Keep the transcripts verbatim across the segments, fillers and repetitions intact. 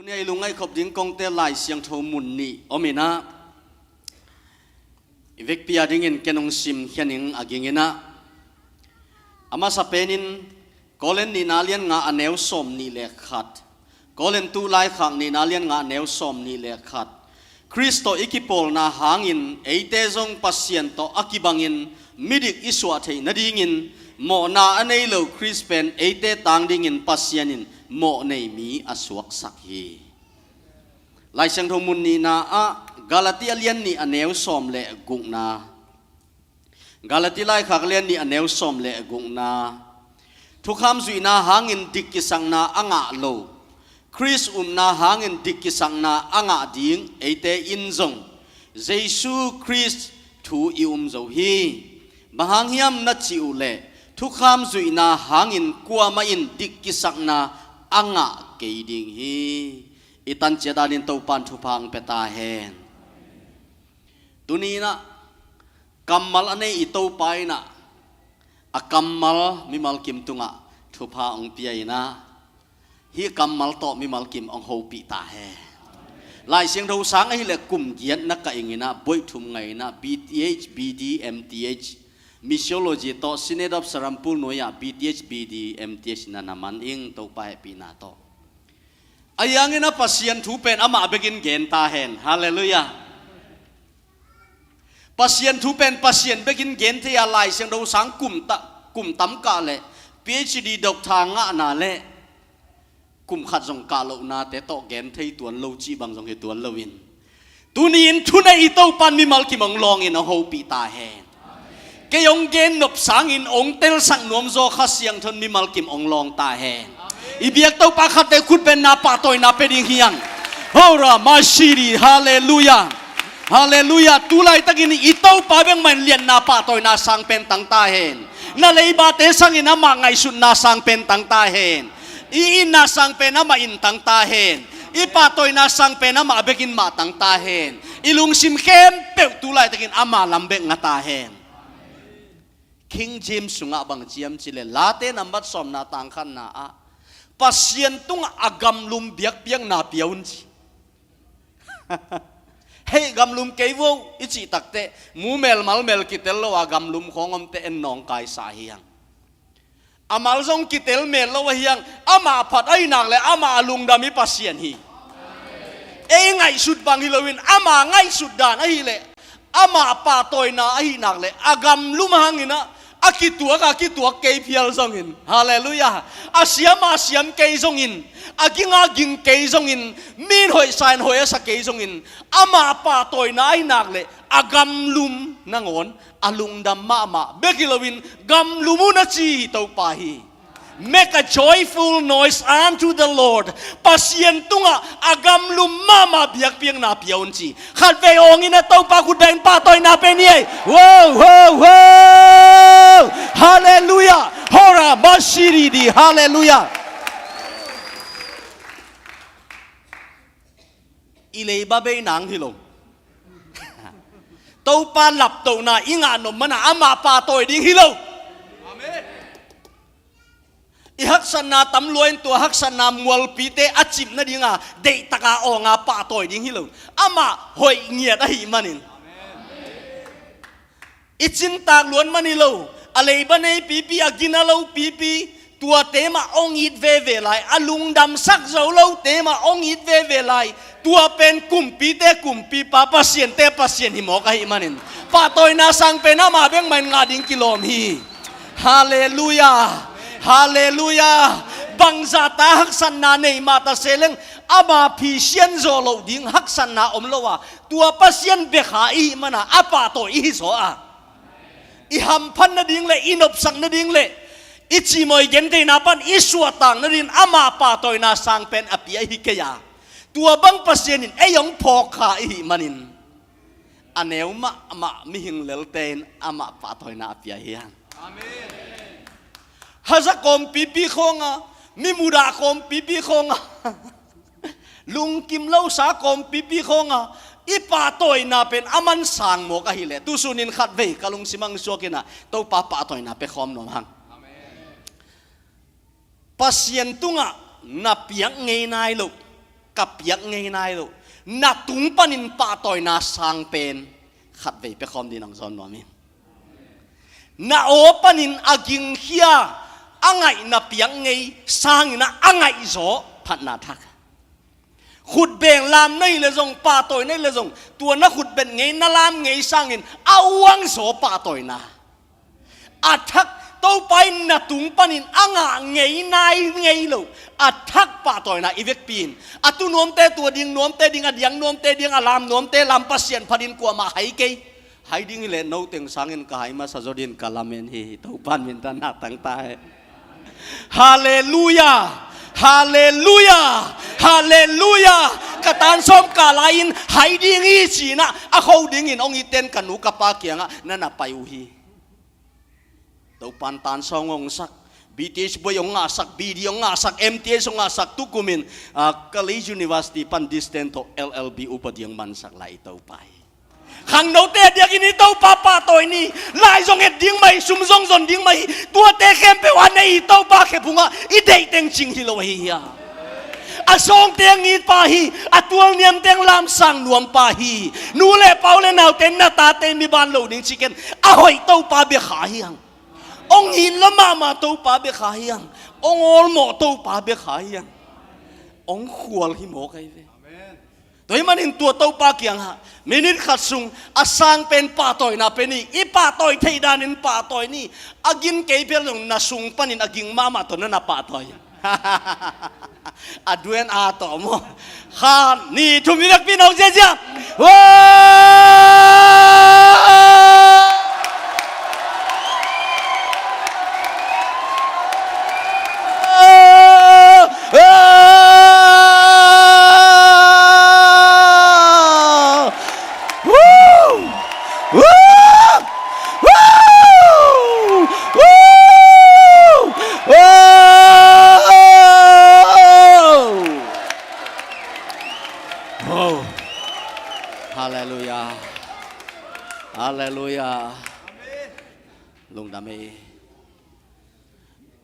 Tuni a i lungngaih khop ding kongte Lai Siangtho mun nih om in ah, i vekpi a dingin ken hong simkhia ning a ging in ah, a masa penin Korin nihna lian nga a neu sawm nih le khat, Korin tu laikhak nihna lian nga a neu sawm nih le khat, Khrist tawh i kipawlna hangin eite zong Pasian tawh a kibangin midik i suah theih nadingin mawhna a nei lo Khrist pen eite tang dingin Pasian in mawh nei mi a suaksak hi. Lai Siangtho mun nihna ah Galati a lian nih a neu sawm le gukna, Galati laikhak lian nih a neu sawm le gukna, thukham zuihna hangin dik kisakna a ngah lo, Khrist upna hangin dik kisakna a ngah ding eite in zong Jesu Khrist thu i um zo hi. Bang hang hiam na cih uh leh, thukham zuihna hangin kuamah in dik kisakna a ngah kei ding hi. I tan ciat danin Topa in thupha hong pia ta hen. Tuni in ah kammal a nei i Topa in ah a kammal mimal kim tungah thupha hong pia in ah, hih kammal tawh mimal kim hong hopih ta hen. Lai Siangtho sang ahih leh kum giat na kah ing in ah, boih thum ngai in ah, B Th, B D, M Th, Missiology tawh Synod of Serampore nuai ah B Th, B D, M Th na na man ing, Topa hehpihna tawh. Ahi hangin ah Pasian thu pen amah bekin gen ta hen. Halleluiah. Pasian thu pen Pasian bekin gen thei a, Lai Siangtho sang kum ta, kum tam kah leh, Ph D doctor ngahna leh kum khat zong kah lohnate tawh gen thei tuan lo cih bang zong hi tuan loin, tuni in thu nei i Topa in mimal kim hong lawngin hong hopih ta hen. Kei hong gen nop sangin hong telsak nuam zaw Kha Siangtho in mimal kim hong lawng ta hen. I biak Topa khatte khutbetna pahtawina pia ding hi hang. Hora masiri, halleluiah. Halleluiah. Tu laitakin i Topa bek mah in liatna pahtawina sang pen tang ta hen. Na leibate sangin amah ngaihsutna sang pen tang ta hen. I itna sang pen amah in tang ta hen. I pahtawina sang pen amah bekin mah tang ta hen. I lungsim khempeuh tu laitakin ama lam bek nga ta hen. King James sungah bang ci hiam cih leh, Late nambat sawmna tang khatna ah, Pasian tungah a gamlum biakpiakna pia un ci. Hei, gamlum kei vo i cih takteh, mu mel mal mel kitel lo a gamlum khawng omte en nawngkaisa hi hang. A mal zong kitel mel lo ahi hang, amah phat ahi nak leh amah a lungdam i Pasian hi. Ei ngaihsut bang hi loin, ama ngaihsut dan ahih leh, ama pahtawina ahih nak leh, a gamlum hangin ah, a kituak a kituak kei phial zongin, halleluiah, a siam a siam kei zongin, a ging a ging kei zongin, mi in hoihsa in hoih a sa kei zongin, ama pahtawina ahih nak leh a gamlum nangawn a lungdam mahmah bek hi loin, gamlum un a ci hi Topa hi. Make a joyful noise unto the Lord. Pasian tungah a gamlum mahmah biakpiakna pia un ci. Khatvei awng in a Topa khut bengin pahtawina pia ni ei. Wow, wow, wow. Halleluiah. Hora masiri di. Halleluiah. I leiba bei nang hi lo. Topa laptohna i ngah nop mana amah pahtawi ding hi lo. Amen. I haksatna tam lua in tua haksatna mualpite a cip nadinga deihtaka awnga pahtawi ding hi lo. Amah hoih ngiat ahih manin. I cintak luat man hi lo, a leiba nei pipi, a gina lo pipi, tuate mah hong it veve lai, a lungdamsak zo lote mah hong it veve lai, tua pen kumpite kumpipa, pasiante Pasian hi mawk ahih manin, pahtawina sang pen amah bek mah in ngah ding kilawm hi. Halleluiah. Halleluiah. Bangzahta haksatna nei mah ta se leng, ama phisian zawh loh ding haksatna om lo a, tua Pasian bek kha ihih mana a pahtawi ihi zaw a, i hamphat nading le i nopsak nading le i cimawh i gentheihna pan i suahtak nadingin ama pahtawina sang pen a pia ihi kei a, tua bang Pasian in ei hong phawk kha ihih manin, a neu mahmah mihing lelte in amah pahtawina a pia hi hang. Amen. Haza kawmpipi khawnga, mi mudah kawmpipi khawnga, lungkim losa kawmpipi khawnga i pahtawina pen a man sang mawk ahileh, tusunin khatvei ka lungsim hong suak in ah Topa pahtawina pia khawm nuam hang. Pasian tungah na piak ngei nai loh, ka piak ngei nai loh, na tung panin pahtawina sang pen khatvei pia khawm ding hong zawn nuam ing. Na aw panin a gingkhia, a ngaih na piak ngei sangin ah a ngaihzaw phatna thak. Khutbeng lam na hih leh zong, pahtawi na hih leh zong, tua na khutbet ngei, na lam ngei sangin a uangzaw pahtawina a thak, Topa in na tung panin a ngah ngei nai ngei loh, a thak pahtawina i vekpi in. A tu nuamte tua ding, nuamte ding a diak, nuamte ding a lam, nuamte lam, Pasian phat in kuamah hai kei. Hai ding hi leh no teng sangin ka hai masa zaw ding, ka lamen hi. Topa in minthanna tang ta hen. Halleluia! Halleluia! Halleluia! Ka tan sawm kah lai-in hai ding hi ci-in ah, a kho dingin hong it ten ka nu ka pa kiangah na na pai uh hi. Topa in tan sawm hong sak, B T H buai hong ngahsak, B D hong ngahsak, M T H hong ngahsak, tukum in, ah, College University pan distance tawh L L B upa ding hong mansak lai i Topa hi. Khangnote a diakin i Topa pahtawi ni. Lai zong et ding mah hi, sum zong zon ding mah hi. Tuate khempeuh a nei i Topa khe phungah i deih teng cing hi lo ahi hiam? A sawngte a ngitpa hi, a tualniamte a lamsang nuampa hi. Nu le pa u le naute, na tate mi ban lo ding ci ken. A hoih Topa bia kha hi hang. Hong it lo mahmah Topa bia kha hi hang. Hong awlmawh Topa bia kha hi hang. Hong khual hi mawk ahi ve. Tua ahih manin tua Topa kiangah minit khat sung a sang pen pahtawina pe ni. I pahtawi theih danin pahtawi ni. A gin kei phial zong na sung panin a ging mahmah tawh na na pahtawi. A duen a tawh maw. Khat, nih, thum, i vekpi in hong ziazia. Wow! Halleluia. Halleluia. Lungdam ei.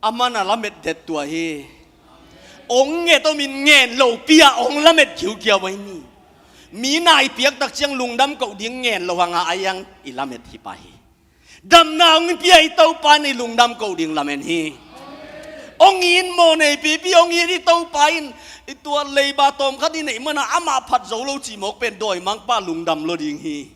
Aman a lamet det tua hi. Hong nget om in ngen lopi a hong lamet kiukiau ahi ni. Mi nai piak tak ciang lungdam koh ding ngen lo hang a, a iang i lamet hi pah hi. Damna hong pia i Topa in i lungdam koh ding lamen hi. Hong it mawh nei pipi, hong it i Topa in, i tua leiba tawmkhat i neih mana amah phat zo lo cih mawk pen dawimangpa lungdam lo ding hi.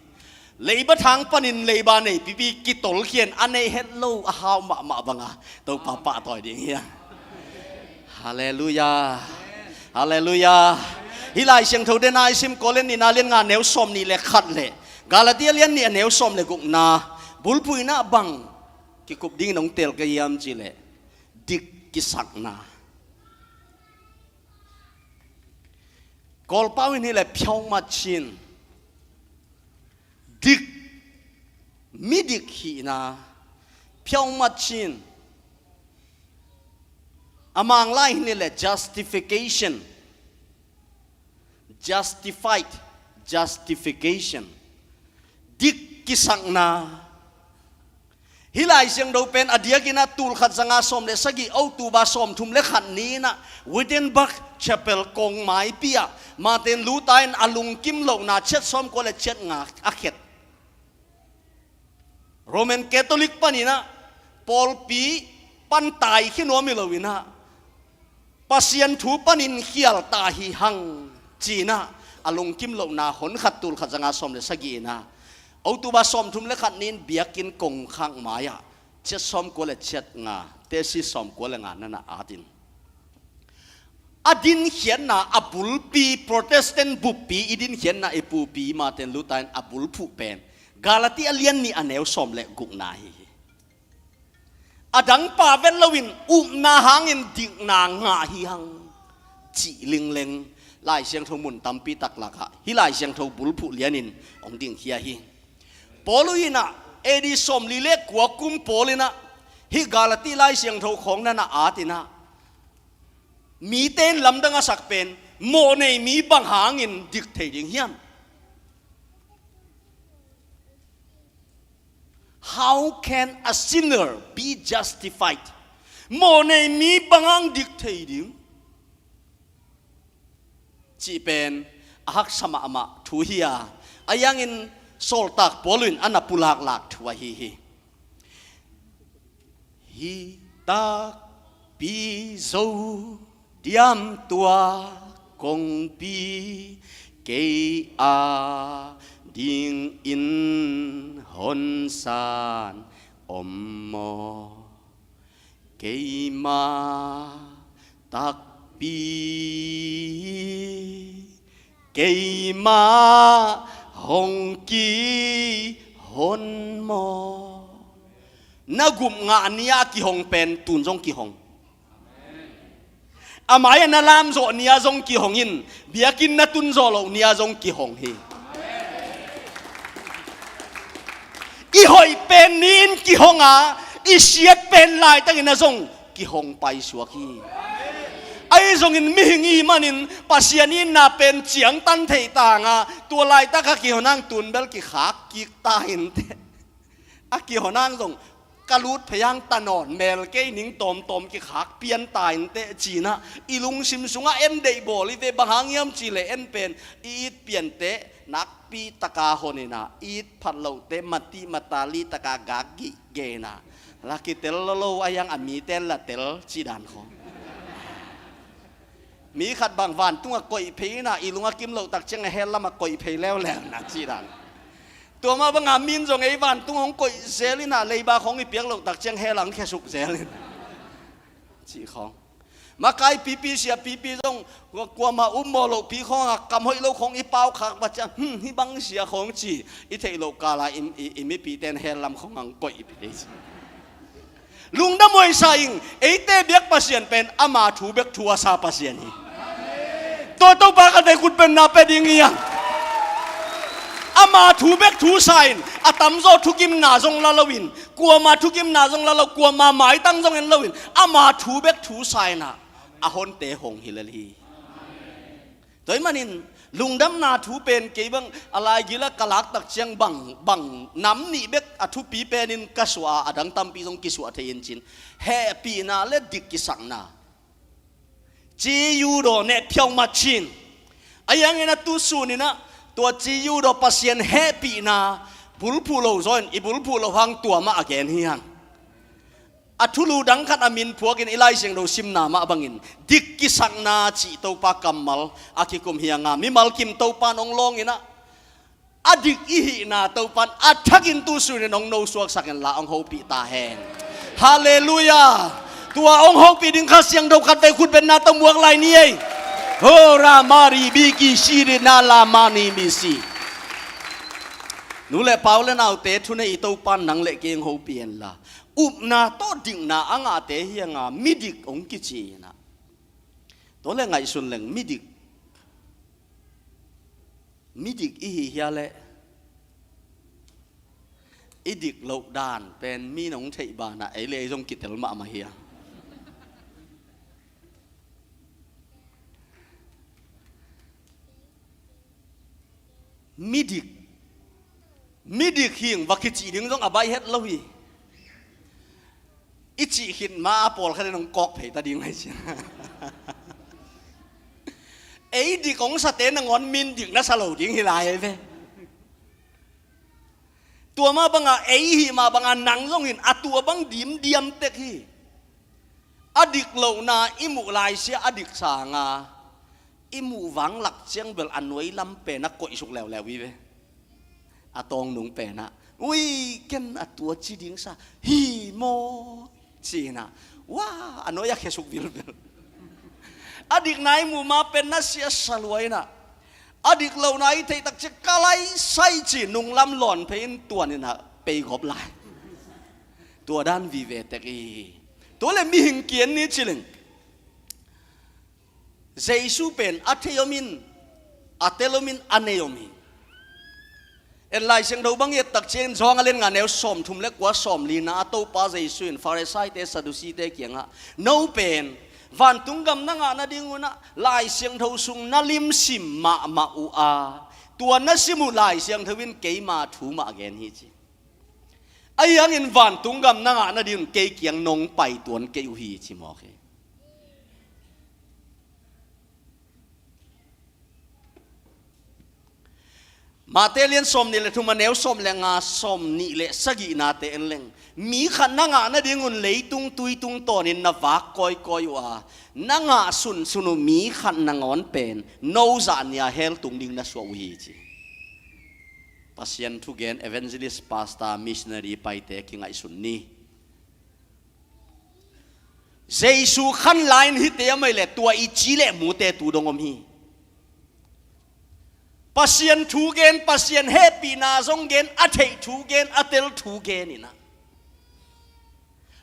Leiba thang panin leiba nei pipi kitolkhian a nei het lo a hau mahmah banga Topa pahtawi ding hi a. Halleluia. Halleluia. Hih Lai Siangtho dena i sim Korin nihna lian nga neu sawm nih le khat le Galatia lian nih a neu sawm le gukna bulphuhna bang kikup dingin hong tel ka hiam cih leh dik kisakna. Kawlpau in hi leh ဖြောင့်မတ်ခြင်း. Dik, midik hihna, ဖြောင့်မတ်ခြင်း. A Manglai hi leh justification, justified, justification. Dik kisakna. Hih Lai Siangtho pen a diakin ah tulkhat zanga sawm le sagih, October sawmthum le khat ni-in ah Wittenberg Chapel kongmaipi ah Martin Luther in a lungkim lohna chiat sawmkua le chiat nga a khet. Roman Catholic panin ah pawlpi pan taikhia nuam hi lo-in ah Pasian thu panin khial ta hi hang ci-in ah a lungkim lohna honkhat tulkhat zanga sawm le sagih-in ah October sawmthum le khat ni-in biakinn kongkhak mai-ah chiat sawmkua le chiat nga, thesis sawmkua le nga na na atin. A dinkhiatna a bulpi, Protestant buppi i dinkhiatna i pupi Martin Luther in a bulphuh pen Galatia lian nih a neu sawm le gukna hi hi. A dangpa vet loin upna hangin dikna ngah hi hang cih lingleng Lai Siangtho mun tampi tak lakah hih Lai Siangtho bulphuh lianin hong dingkhia hi. Paul in ah A D sawmli le kua kum Paul in ah hih Galati Lai Siangtho khawng na na atin ah mite in lamdang a sak pen mawhnei mi bang hangin dik thei ding hiam? How can a sinner be justified? Mawhnei mi bang hang dik thei ding? cih pen a haksa mahmah thu hi a, a yangin sawltak Paul in a na pulaklak thu ahi hi. Hi takpi zo diam tua kongpi kei a dingin honsan om maw? Keima takpi keima hong kihon maw? Na gup ngah ni-a kihong pen tun zong kihong. A mai-ah na lamzawh ni-a zong kihong in, biakinn na tunzawh loh ni-a zong kihong hi. I hoih pen ni-in kihong a, i siat pen laitakin a zong kihong paisuak hi. Ahi zongin mihing i hih manin Pasian i itna pen ciangtan theih tanga, tua laitak a kihon hang tun bel kikhak kik ta inteh. A kihon hang zong ka lut phei hang ta nawn, mel kei ning tawmtawm kikhak pian ta inteh ci-in ah, i lungsim sungah en deih bawl hi ve. Bang hang hiam cih leh en pen i it pianteh nakpi taka hon in ah, i it phat lohteh matih matali taka gak gih gen a, la kitel lolo a, a mite in la tel cih dan khawng. Mi khat bang vantungah koih phei in ah, i lung a kim loh tak ciang a hell lamah koih phei leuleu in ah cih dan. Tua mah banga mi in zong ei vantung hong koih zel in ah, leiba khawng i piak loh tak ciang hell ah hong khesuk zel in ah cih khawng. Makai pipi, sia pipi zong, kua-, kuamah upmawh lohpi khawng a, kam hoih lo khawng i pau khak vat ciang, "Hmm, hih bang sia khawng," ci i theih loh kala i, i, i mipite in hell lam khawng hong koih phei ci. Lungdam huai sa ing, eite biak Pasian pen ama thu bek thu a sa Pasian hi. Tua Topa khatvei khutbenna pia ding hi hang. Ama thu bek thu sa in, a tamzaw thukimna zong la loin, kuama thukimna zong la lo, kuama maitang zong en loin, ama thu bek thu sa in ah, a honte hong hi lel hi. Tua ahih manin lungdamna thu pen kei bang a laigil ah ka lak tak ciang bang, bang nam nih bek a thupi penin ka suah a, a dang tampi zong kisuah thei in cin. Hehpihna le dik kisakna. Ci Yudaw neh phiau mat cin. A yangin a tu sunin ah tua ci Yudaw Pasian hehpihna bulphuh lo zaw in, i bulphuh loh hang tua mah a gen hi hang. A thulu dang khat a min phuakin i Lai Siangtho simna mah bangin dik kisakna cih Topa kammal a kikum hi hang a, mimal kim Topa in hong lawngin ah, a dik i hihna Topa in a thakin tu sunin hong nosuaksak inla hong hopih ta hen. Halleluiah. Tua hong hopih ding Kha Siangtho khatvei khutbenna tawh muak lai ni ei. Ho ra ma ri bi ki si ri na la ma ni mi si. Nu le pa, u le naute, thuneih i Topa in nang le kei hong hopih henla, upna tawh dikna a ngahte hi hang a, midik hong kici in ah. Tua le ngaihsun leng, midik, midik i hi hia leh, i dik loh dan pen mi in hong theih banah ei le ei zong kitel mahmah hi a. Midik, midik hi ing va kicih ding zong a baih het lo hi. I cih khit ma a pawlkhat in hong kawk phei ta ding lai sia. Ei dik hong sate nangawn mi in dik na sa lo ding hi lai ei ve. Tua mah banga ei i hih mah banga nang zong in a tua bang dimdiam tek hi. A dik lohna i muh lai sia, a dik sanga i muh vang lak ciang bel a nuai lam pen a koihsuk leuleu hi ve. A tawngnung pen ah, "Ui, ken a tua ci ding sa hi maw?" ci-in ah, wa, a nuai a khesuk vilvel. A dikna i muh ma pen na sia sa lua in ah, a dik lohna i theih tak ciang ka lai sai ci, nunglam lawn phei in tuan in ah pei gawp lai. Tua dan vive tek i hi. Tua le mihing kian ni ci leng, Jesu pen a thei om in, a tel om in, a nei om hi. En Lai Siangtho bang i et tak ciangin Johan a lian nga neu sawmthum le kua, sawmlina ah Topa Jesu in Farisaite, Sadusite kiangah, "No pen vantung gam na ngah nadingun ah Lai Siangtho sung na limsim mahmah uh a, tua na sim uh Lai Siangtho in keima thu mah a gen hi," ci. Ahi hangin vantung gam na ngah nadingun kei kiang nong pai tuan kei uh hi, ci mawk hi. Mate lian sawm nih le thum a neu sawm le nga, sawm nih le sagihna te en leng, mi khat na ngah nadingun leitung tui tungtawnin na vak kawikawi uh a, na ngah sunsun uh mi khat nangawn pen no zah nia hell tung ding na suah uh hi ci. Pasian thugen, evangelist, pastor, missionary paite kingaihsun ni. Jesu khan lai in hihte a mai le tua i ci le mute tu dong om hi. Pasian thu gen, Pasian hehpihna zong gen, a theih thu gen, a tel thu gen in ah,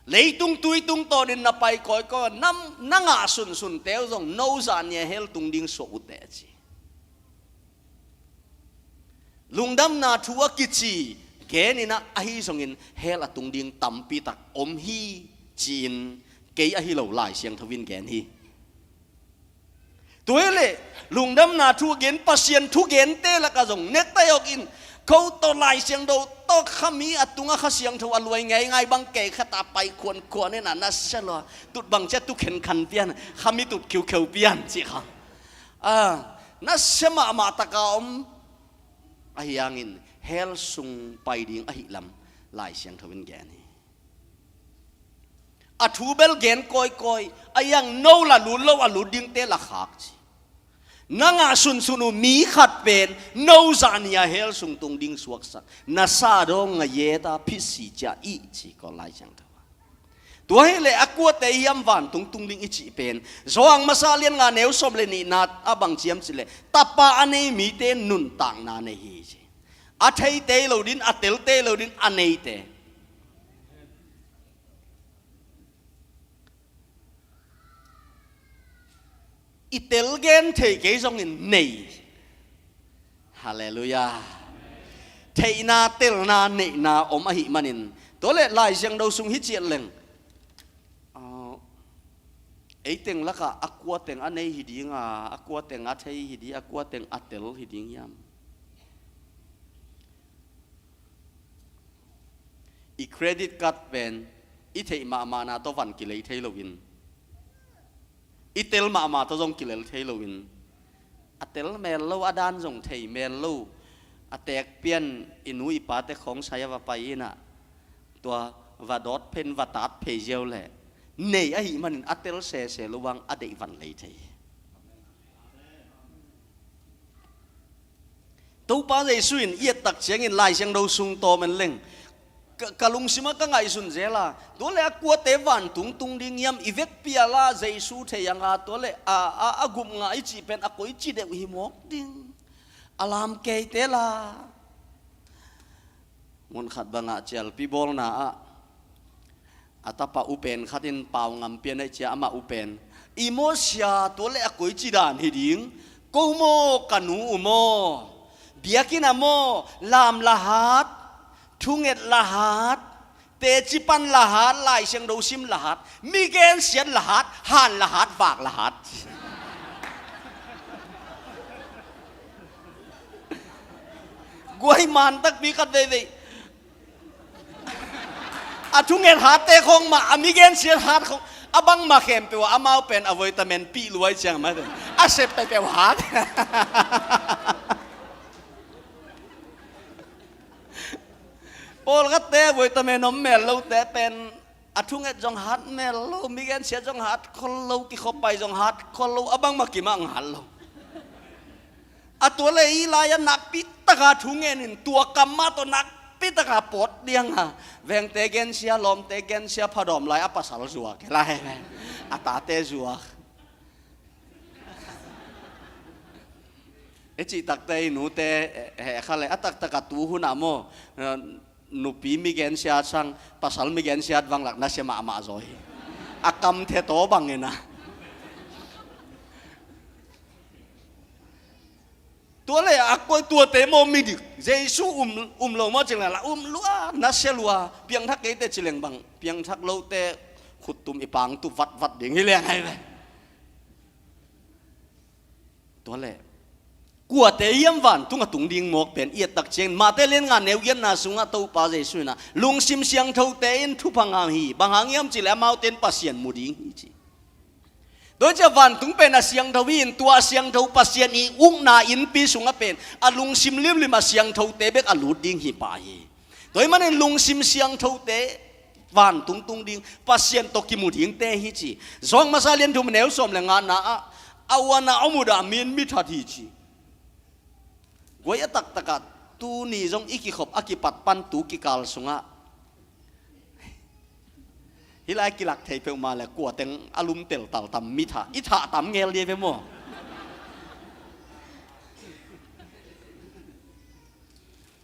leitung tui tungtawnin na pai kawikawi, na, na ngah sunsunte uh zong no zah nia hell tung ding suah uh teh a ci. Lungdamna thu a kici gen in ah, ahi zongin hell a tung ding tampi tak om hi ci-in, kei ahi lo, Lai Siangtho in gen hi. Tua hi leh lungdamna thu gen, Pasian thu gente lakah zong nektai awk in, ko tawh Lai Siangtho tawh khami a tungah Kha Siangtho a luai ngeingai bang kei khat a pai khuankhuan in ah, na sia lua, tut bang cia tu khenkhan pian, khami tut khiukheu pian ci kha. Ah, na sia mahmah taka om ahi hangin hell sung pai ding ahi lam Lai Siangtho in gen hi. A thu bel gen kawikawi, a iang no la lut lo a lut dingte la khak ci. Na ngah sunsun uh mi khat pen no zah nia hell sung tung ding suaksak. Na sa dawng nga yeta phisi cia ih ci ko Lai Siangtho. Tua hi leh a kuate hiam vantung tung ding i cih pen Johan masa lian nga neu sawm le nihna a bang ciam ci leh, tapa a nei mite nuntakna nei hi ci. A theite lo din, a telte lo din, a neite. I tel gen thei kei zongin nei. Halleluiah. Theihna, telna, neihna om ahih manin, tua leh Lai Siangtho sung hi ciat leng, ah, ei teng lakah a kua teng a nei hi ding a, a kua teng a thei hi ding, a kua teng a tel hi ding hiam? I credit card pen i theih mahmahna tawh van kilei thei loin, i tel mahmah tawh zong kilel thei loin, a tel mel lo, a dan zong thei mel lo, a teek pian i nu i pate khawng sai a va pai in ah, tua va dawt phen, va tat phei ziau leh, nei ahih manin a tel sese lo vang a deih van lei thei. Topa Jesu in i et tak ciangin Lai Siangtho sung tawm en leng, ka, ka lungsimah ka ngaihsun zel a, tua leh a kuate vantung tung ding hiam, i vekpi a la Jesu thei ang a, tua leh a, a, a gup ngah i cih pen a koici deuh hi mawk ding, a lam keite la. Mun khat bangah cialpi bawlna ah a tapa upen khat in pau ngam pian aih cia, amah upen, i maw sia, tua leh a koici dan hi ding? Ko maw, ka nu uh maw, biakinn ah maw, lam la hat, thunget la hat, teci pan la hat, Lai Siangtho sim la hat, mi gensiat la hat, han la hat, vak la hat. Guai man takpi khat veivei. A thunget hatte khawng mah, a mi gensiat hat khawng, a bangmah khempeuh ah amau pen a voitamen pih luai ciang mah a sep peuhpeuh hat. Pawlkhatte voitamen om mel lote pen a thunget zong hat mel lo, mi gensiat zong hat khol lo, kikhop pai zong hat khol lo, a bangmah kimah ang hat lo. A tua leh i lai-ah nakpi taka thu ngenin, tua kam mah tawh nakpi taka pawt diang a, vengte gensia, lawmte gensia, phadawm lai a pasal zuak hi lai, a tate zuak. I cih takte i nute heh kha leh, a taktak a tu hun ah maw, nupi mi gensiat sang pasal mi gensiat vanglak na sia mahmah zaw hi. A kam the taw bangin a. Tua leh a koi tuate maw midik, Jesu um, um lo maw ci leng la um lua, na sia lua, piangthak keite ci leng bang, piangthak lote khuttum i pangtu vatvat ding hi leng ahi ve. Tua leh kuate hiam vantung a tung ding mawk pen i et tak ciangin Mate lian nga neu giatna sungah Topa Jesu in a, lungsim siangthote in thupha ngah hi, bang hang hiam cih leh amaute in Pasian mu ding hi ci. Tua ciah vantung pen a siangtho hi in, tua a siangtho Pasian i ukna innpi sungah pen a lungsim limlim a siangthote bek a lut ding hi pah hi. Tua ahih manin lungsim siangthote vantung tung ding, Pasian tawh kimu dingte hi ci. Zawng masa lian thum neu sawm le ngana ah, a uana a mudah mi in mi that hi ci. Guai a taktakah tuni zong i kikhop a kipat pan tu kikal sungah hih lai kilak thei peuhmah le kua teng a lum teltal tam, mi thah, i thah tam ngel dih ve maw?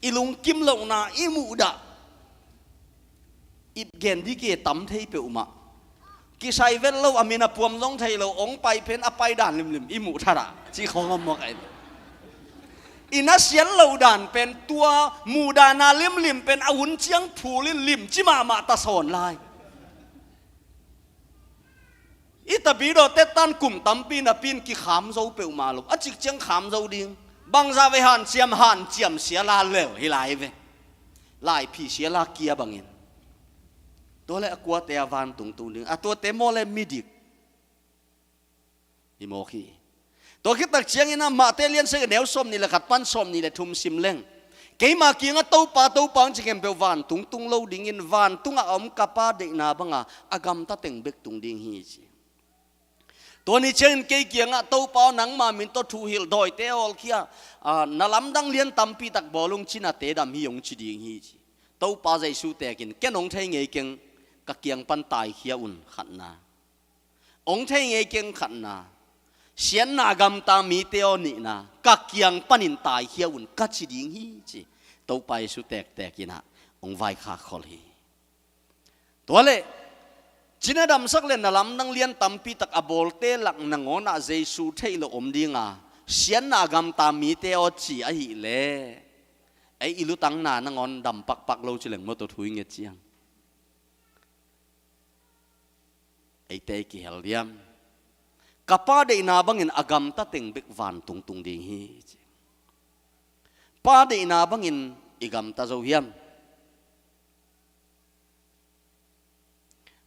I lungkim lohna, i muhdah, i gen dih kei tam thei peuhmah. Kisai vet lo, a min a puam zong thei lo, ong pai pen a pai dan limlim i muh thadah ci khong om mawk ai. I na sian loh dan pen tua muhdahna limlim pen a hun ciang phul in limci mahmah ta sawn lai. I tapidaw tettan kum tampi napi in kikham zo peuhmah lo, a cik ciang kham zo ding. Bangzah ve hanciam, hanciam siala lel hi lai ve. Laiphi siala kia bangin. Tua le a kuate a vantung tung ding, a tuate maw le midik hi mawk hi. Tua khit tak ciangin ah Mate lian sagih neu sawm nih le khat pan sawm nih le thum sim leng, keima kiangah Topa, Topa hong ci khempeuh vantung tung lo dingin, vantungah a om ka Pa deihna banga a gamta teng bek tung ding hi ci. Tua ni ciangin kei kiangah Topa aw, nangma min tawh thuhilh, dawite awlkhia, a, na lamdang lian tampi tak bawl ung, cinate dam hi hong ci ding hi ci. Topa Jesu tekin, ken hong thei ngei keng, ka kiang pan taikhia un, khatna. Hong thei ngei keng, khatna. Siatna gamta mite aw, nihna, ka kiang panin taikhia un ka ci ding hi ci. Topa Jesu tektek in ah hong vaikhak khol hi. Tua le, cina damsak le na lamdang lian tampi tak a bawlte lak nangawn ah Jesu theih loh om ding a, siatna gamta mite aw ci ahih leh, ei i lutangna nangawn dam pakpak lo ci leng maw, tua thu i nget ciang. Eite i kihel diam? Ka Pa deihna bangin a gamta teng bek vantung tung ding hi ci. Pa deihna bangin i gamta zo hiam?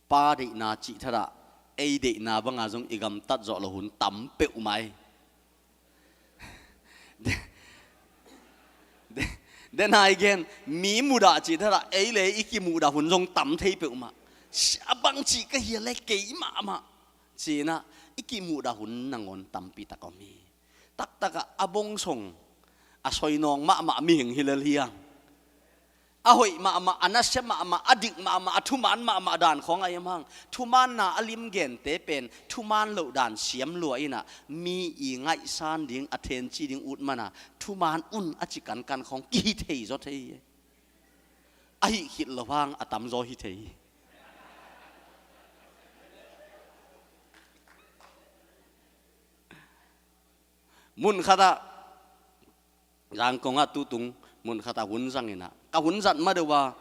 Pa deihna cih thadah, ei deihna banga zong i gamtat zawh loh hun tam peuhmah hi. De, de, denai gen, mi mudah cih thadah, ei le i kimuhdah hun zong tam thei peuhmah. Sia bang cih ka hia le kei mahmah. Cinah, i kimuhdah hun nangawn tampi tak om hi. Taktakah a bong song a soinawng mahmah mihing hi lel hiang. A hoih mahmah, a nasia mahmah, a dik mahmah, a thuman mahmah dan khawng a i om hang. Thumanna a lim gente pen thuman loh dan siam lua inah, mi i ngaihsan ding, a thenci ding ut mana thuman un a ci kankan khawng kihi thei zaw thei hi. A hih khit loh hang a tamzaw hi thei hi. Mun khatah Zangkongah tutung mun khatah hun zang inah, ka hun zat ma deuh a,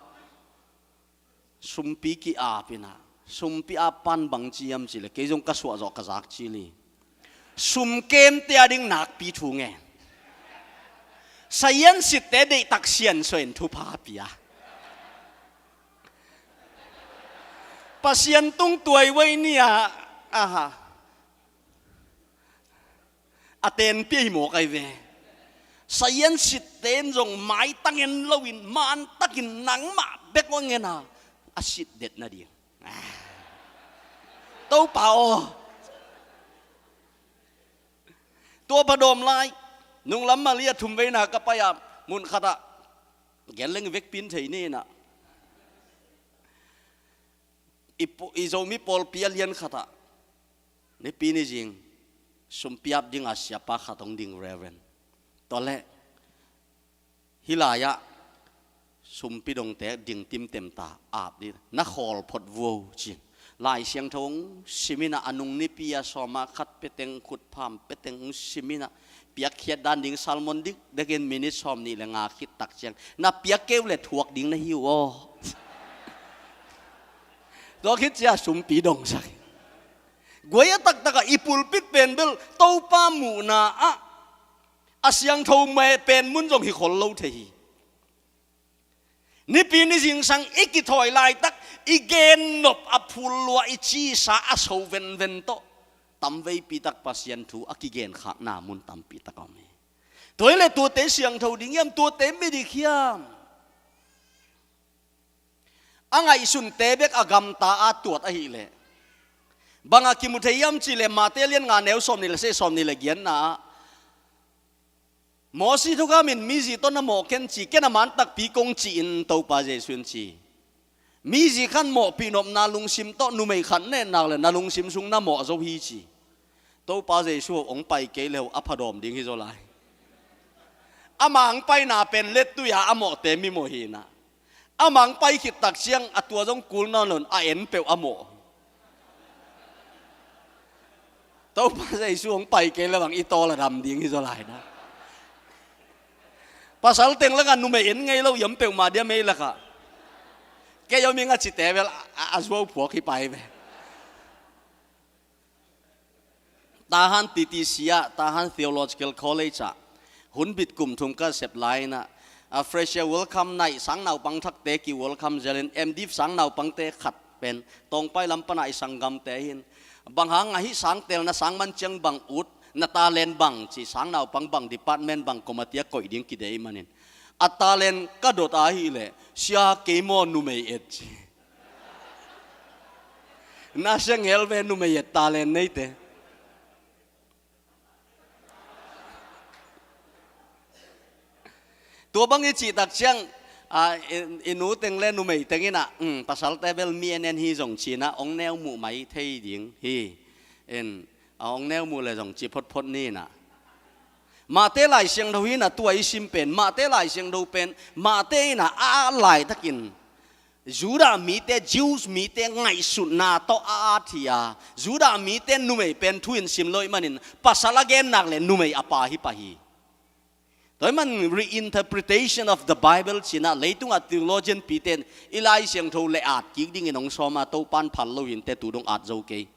sumpi ki-ap inah, sumpi ap pan bang ci hiam cih leh, kei zong ka suah zawh ka zak cil hi. Sumkemte a ding nakpi thu ngen. Sayan sitte deihtak siansuah in thupha pia. Pasian tung tuaiwai ni-ah, aha, a tenpih hi mawk ai ve. Sayan sitte in zong maitang en loin, mantakin nangmah bek hong en a, a sitdet nading. Topa aw. Tua pa dawm lai, nunglam Malaysia thumveina ka pai-a, mun khatah, gen leng vekpi in thei ni inah, i pu-, i Zomi pawlpi a lian khatah, Nipi ni zing sumpi ap dinga siapa khat hong ding, Reverend. Tua leh hih lai-ah sumpi dongte ding timtem ta, ap dih, na khawl phot vuo cin. Lai Siangtho hong sim inah, a nung nipi a sawma khat pia teng, khutpham pia teng hong sim inah, piakkhiat dan ding sermon dikdekin minit sawm nih le nga khit tak ciang, na piak kei uh leh thuak ding na hi uh aw. Tua khit ciah sumpi dongsak. Guai a taktakah i pulpit pen bel Topa muhna ah a siangtho pen mun zong hi khol lo thei hi. Nipi ni zingsang i kithawi laitak, i gennop a phul lua, i cisa a so venven tawh tamveipi tak Pasian thu a kigenkhakna mun tampi tak a om hi. Tua hi leh tuate siangtho ding hiam, tuate mi dik hiam? A ngaihsunte bek a gamta a tuat ahih leh bang a kimu thei hiam cih leh Mate lian nga neu sawmnih le sagih, sawmnih le giatna ah, Mosi thukham in mizi tawh na mawh ken ci, ken a man takpi kong ci in Topa Jesuh in ci. Mizi khat mawhpih nopna lungsim tawh numei khat na et nak leh na lungsim sung na mawh zo hi ci. Topa Jesuh hong pai kei leh a phadawm ding hi zaw lai. Amah hong paina pen lettui a a mawhte mimawh hi in ah, amah hong pai khit tak ciang a tua zong kul nawn lo in a en peuh a mawh. Topa Jesuh hong pai kei leh bang i tawl a dam ding hi zaw lai na. Pasal teng lakah numei en ngei lo hiam peuhmah diam ei lakah? Kei om ing a cite bel a, a, a zuau phuak hi pai ve. Tahan T T C ah, Tahan Theological College ah hunbit kum thum ka sep lai in ah, a fresher welcome night, sang naupang thakte ki welcome zel in, M.Div sang naupangte khat pen Tawngpai lam pan ah i sanggamte hi in, bang hang a hih sang teelna sang man ciang bang ut, na talent bang ci, sang naupang bang department bang committee ah koih ding kideih manin, a talent ka dot ahih leh, sia, kei maw numei et ci. Na sia ngel ve, numei et talent neite. Tua bang i cih tak ciang, a, i, i nu teng le numei teng in ah, um, pasalte bel mi en en hi zong ci in ah, hong neu muh mai thei ding hi. In, a, hong neu muh leh zong ci photphot ni in ah. Mate Lai Siangtho hi in ah, tua i sim pen, Mate Lai Siangtho pen, Mate in ah, a, a laitakin Judah mite, Jews mite ngaihsutna tawh a at hi a, Judah mite numei pen thu in sim lo ahih manin, pasal a gen nak leh numei a pa hi pah hi. Tua ahih man reinterpretation of the Bible ci in ah, leitungah theologian pite in i Lai Siangtho le at kik dingin hong sawm a, Topa'n phal lo hi inteh, tu dong at zo kei.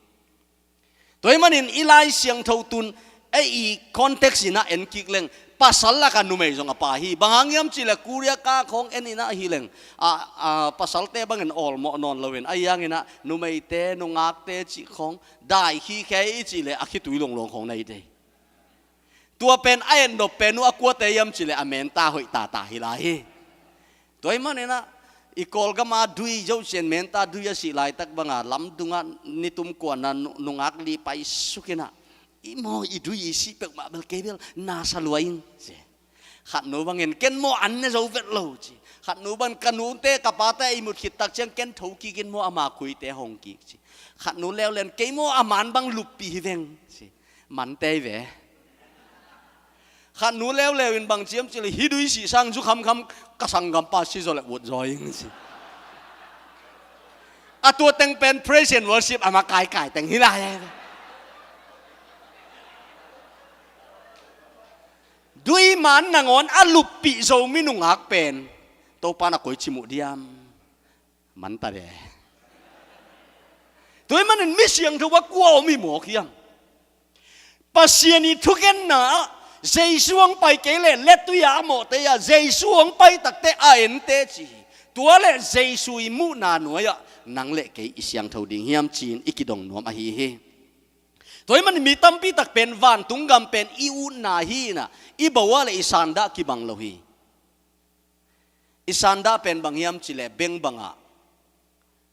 Tua ahih manin i Lai Siangtho tun, ei, i context in ah en kik leng, pasal lakah numei zong a pa hi. Bang hang hiam cih leh Korea ka khawng en in ah hi leng, a, a, pasalte bangin awlmawh nawn lo in, ahi hangin ah numeite, nungakte cih khawng dai khikhe i cih leh a khitui luangluang khawng na hi thei. Tua pen a et nop pen uh a kuate hiam cih leh a menta hoih tata hi lai hi. Tua ahih manin ah, i Kawlgam a dui, Zo Cin menta dui a sih laitak bang a, lamdung ah nitum kuana nu-, nungak li paisuk in ah, i maw, i dui i sih peuhmah bel kei bel na sa lua ing ci. Khat nu bangin, ken maw an ne zo vet lo ci. Khat nu bangin, ka nute ka pate a i mut khit tak ciang ken tho kik in maw, ama khuite hong kik ci. Khat nu leuleu in, kei maw a man bang luppih hi veng ci. Mante hi ve. Khat nu leuleu in bang ci hiam cih leh, hih dui sih sang zu khamkham ka sanggampa si zaw leh ut zaw ing ci. A tua teng pen praise and worship a makaikai teng hi lai. Dui man nangawn a luppih zo mi nungak pen Topa'n a koici muh diam? Manta ve. Tua ahih manin mi siangtho a kua om hi mawk hiam? Pasian i thugenna ah, Jesu hong pai kei leh lettui a a mawhte ah, Jesu hong pai takteh a ente ci hi. Tua leh Jesu i muhna nuai-ah nang le kei i siangtho ding hiam ci-in i kidong nuam ahi hi. Tua ahih manin mi tampi tak pen vantung gam pen i utna hi in ah, i bo ah leh i sandah kibang lo hi. I sandah pen bang hiam cih leh, bank bangah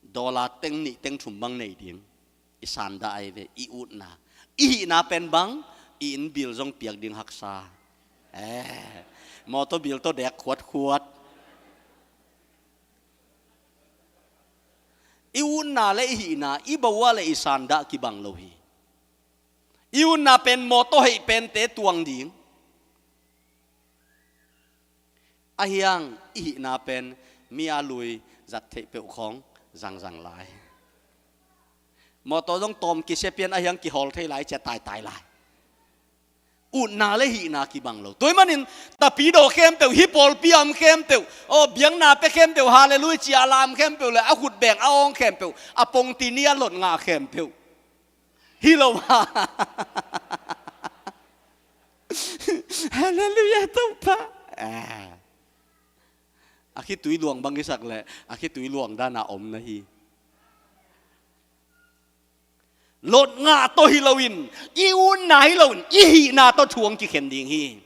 dollar teng nih teng thum bang nei ding. I sandah ahi ve, i utna. I hihna pen bang, i inn bill zong piak ding haksa. Eh, motor bill tawh dek khuatkhuat. I utna le i hihna, i bo ah leh i sandah kibang lo hi. I utna pen motor heih pente tuang ding. Ahi hang i hihna pen mi a lui zat theih peuh khawng zangzang lai. Motor zong tawm kisia pian ahi hang kihawl thei lai, cia taitai lai. Utna le hihna kibang lo. Tua ahih manin Tapidaw khempeuh, hih pawlpi a om khempeuh, aw, biakna pia khempeuh, Halleluiah ci a lam khempeuh le a khut beng a awng khempeuh, a pongti ni a lot ngah khempeuh, hi lo a, Halleluiah Topa, a, a khitui luang bang i sak leh a khitui luang dan a om na hi. Lot ngah tawh hi loin, i utna hi loin, i hihna tawh thu hong kikhen ding hi.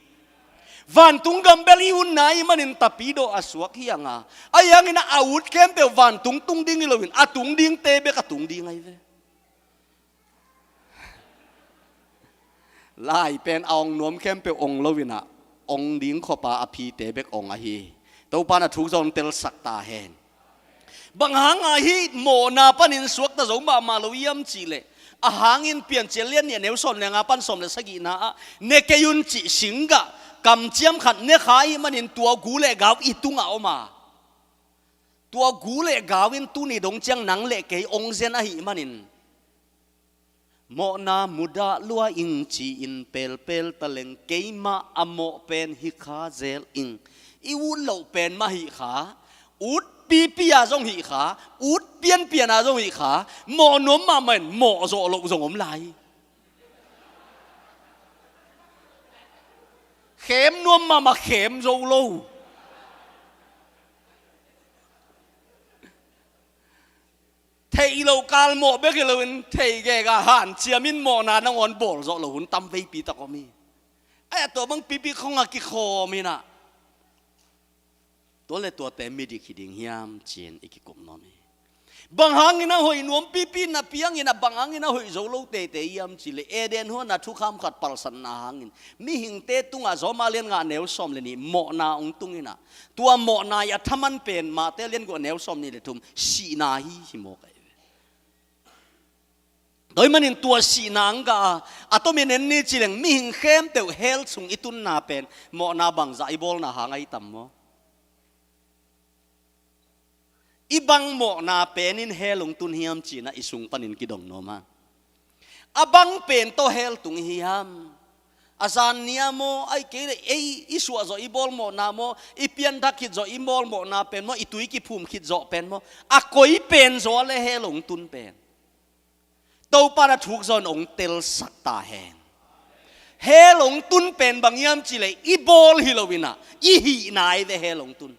Vantung gam bel i utna ahih manin tapidaw a suak hi hang a, ahi hangin a ut khempeuh vantung tung ding hi loin, a tung dingte bek a tung ding ahi ve. Lai pen a ong nuam khempeuh ong loin a, ong ding khop a a phite bek ong ahi hi. Topa'n a thuk zawh telsak ta hen. Bang hang a hih mawhna panin suakta zo mahmah lo hiam cih leh, a hangin Piancil lian nih a neu sawm le nga pan sawm le sagihna ah, ne kei un cih singgah kamciam khat ne kha ahih manin tua gu le gau i tungah om a, tua gu le gau in tuni dong ciang nang le kei ong zen ahih manin, mawhna mudah lua ing ci-in pelpel taleng keimah a mawh pen hi kha zel ing. I ut loh pen mah hih kha, ut pipi a zong hih kha, ut pianpian a zong hih kha, mawh nuam mahmah in mawh zawh loh zong om lai. Khem nuam mahmah khem zo lo. Theih loh kal mawh bek hi loin theih gega hanciamin mawhna nangawn bawl zawh lo hun tam veipi tak om hi. Ai, a tua bang pipi khong a kikhawm hi na, tua le tuate midik hi ding hiam ci-in i kikum nuam hi. Bang hangin a hoih nuam pipi na piangin a, bang hangin a hoih zo lo teitei hiam cih leh, Eden huan a thukham khat palsatna hangin mihingte tungah, Rom a lian nga neu sawm le nih, mawhna hong tung hi na, tua mawhna i a thaman pen Mate lian guk neu sawm nih le thum, sihna hi hi mawk ahi ve. Tua ahih manin tua sihna hong gah a, a tomin en ni ci leng mihing khempeuh hell sung i tunna pen mawhna bangzah i bawlna hang ahi tam maw? I bang mawhna pen in hell hong tun hiam ci-in a i sung panin kidong nuam a. A bang pen tawh hell tung i hi hiam? A zan ni-a maw, ahih kei leh ei i suah zawh i bawl mawhna maw, i pianthak khit zawh i bawl mawhna pen maw, i tui kiphum khit zawh pen maw, a koi pen zaw a le hell hong tun pen? Topa'n a thuk zawh in hong telsak ta hen. Hell hong tun pen bang hiam cih leh i bawl hi loin a, i hihna ahi ve hell hong tun.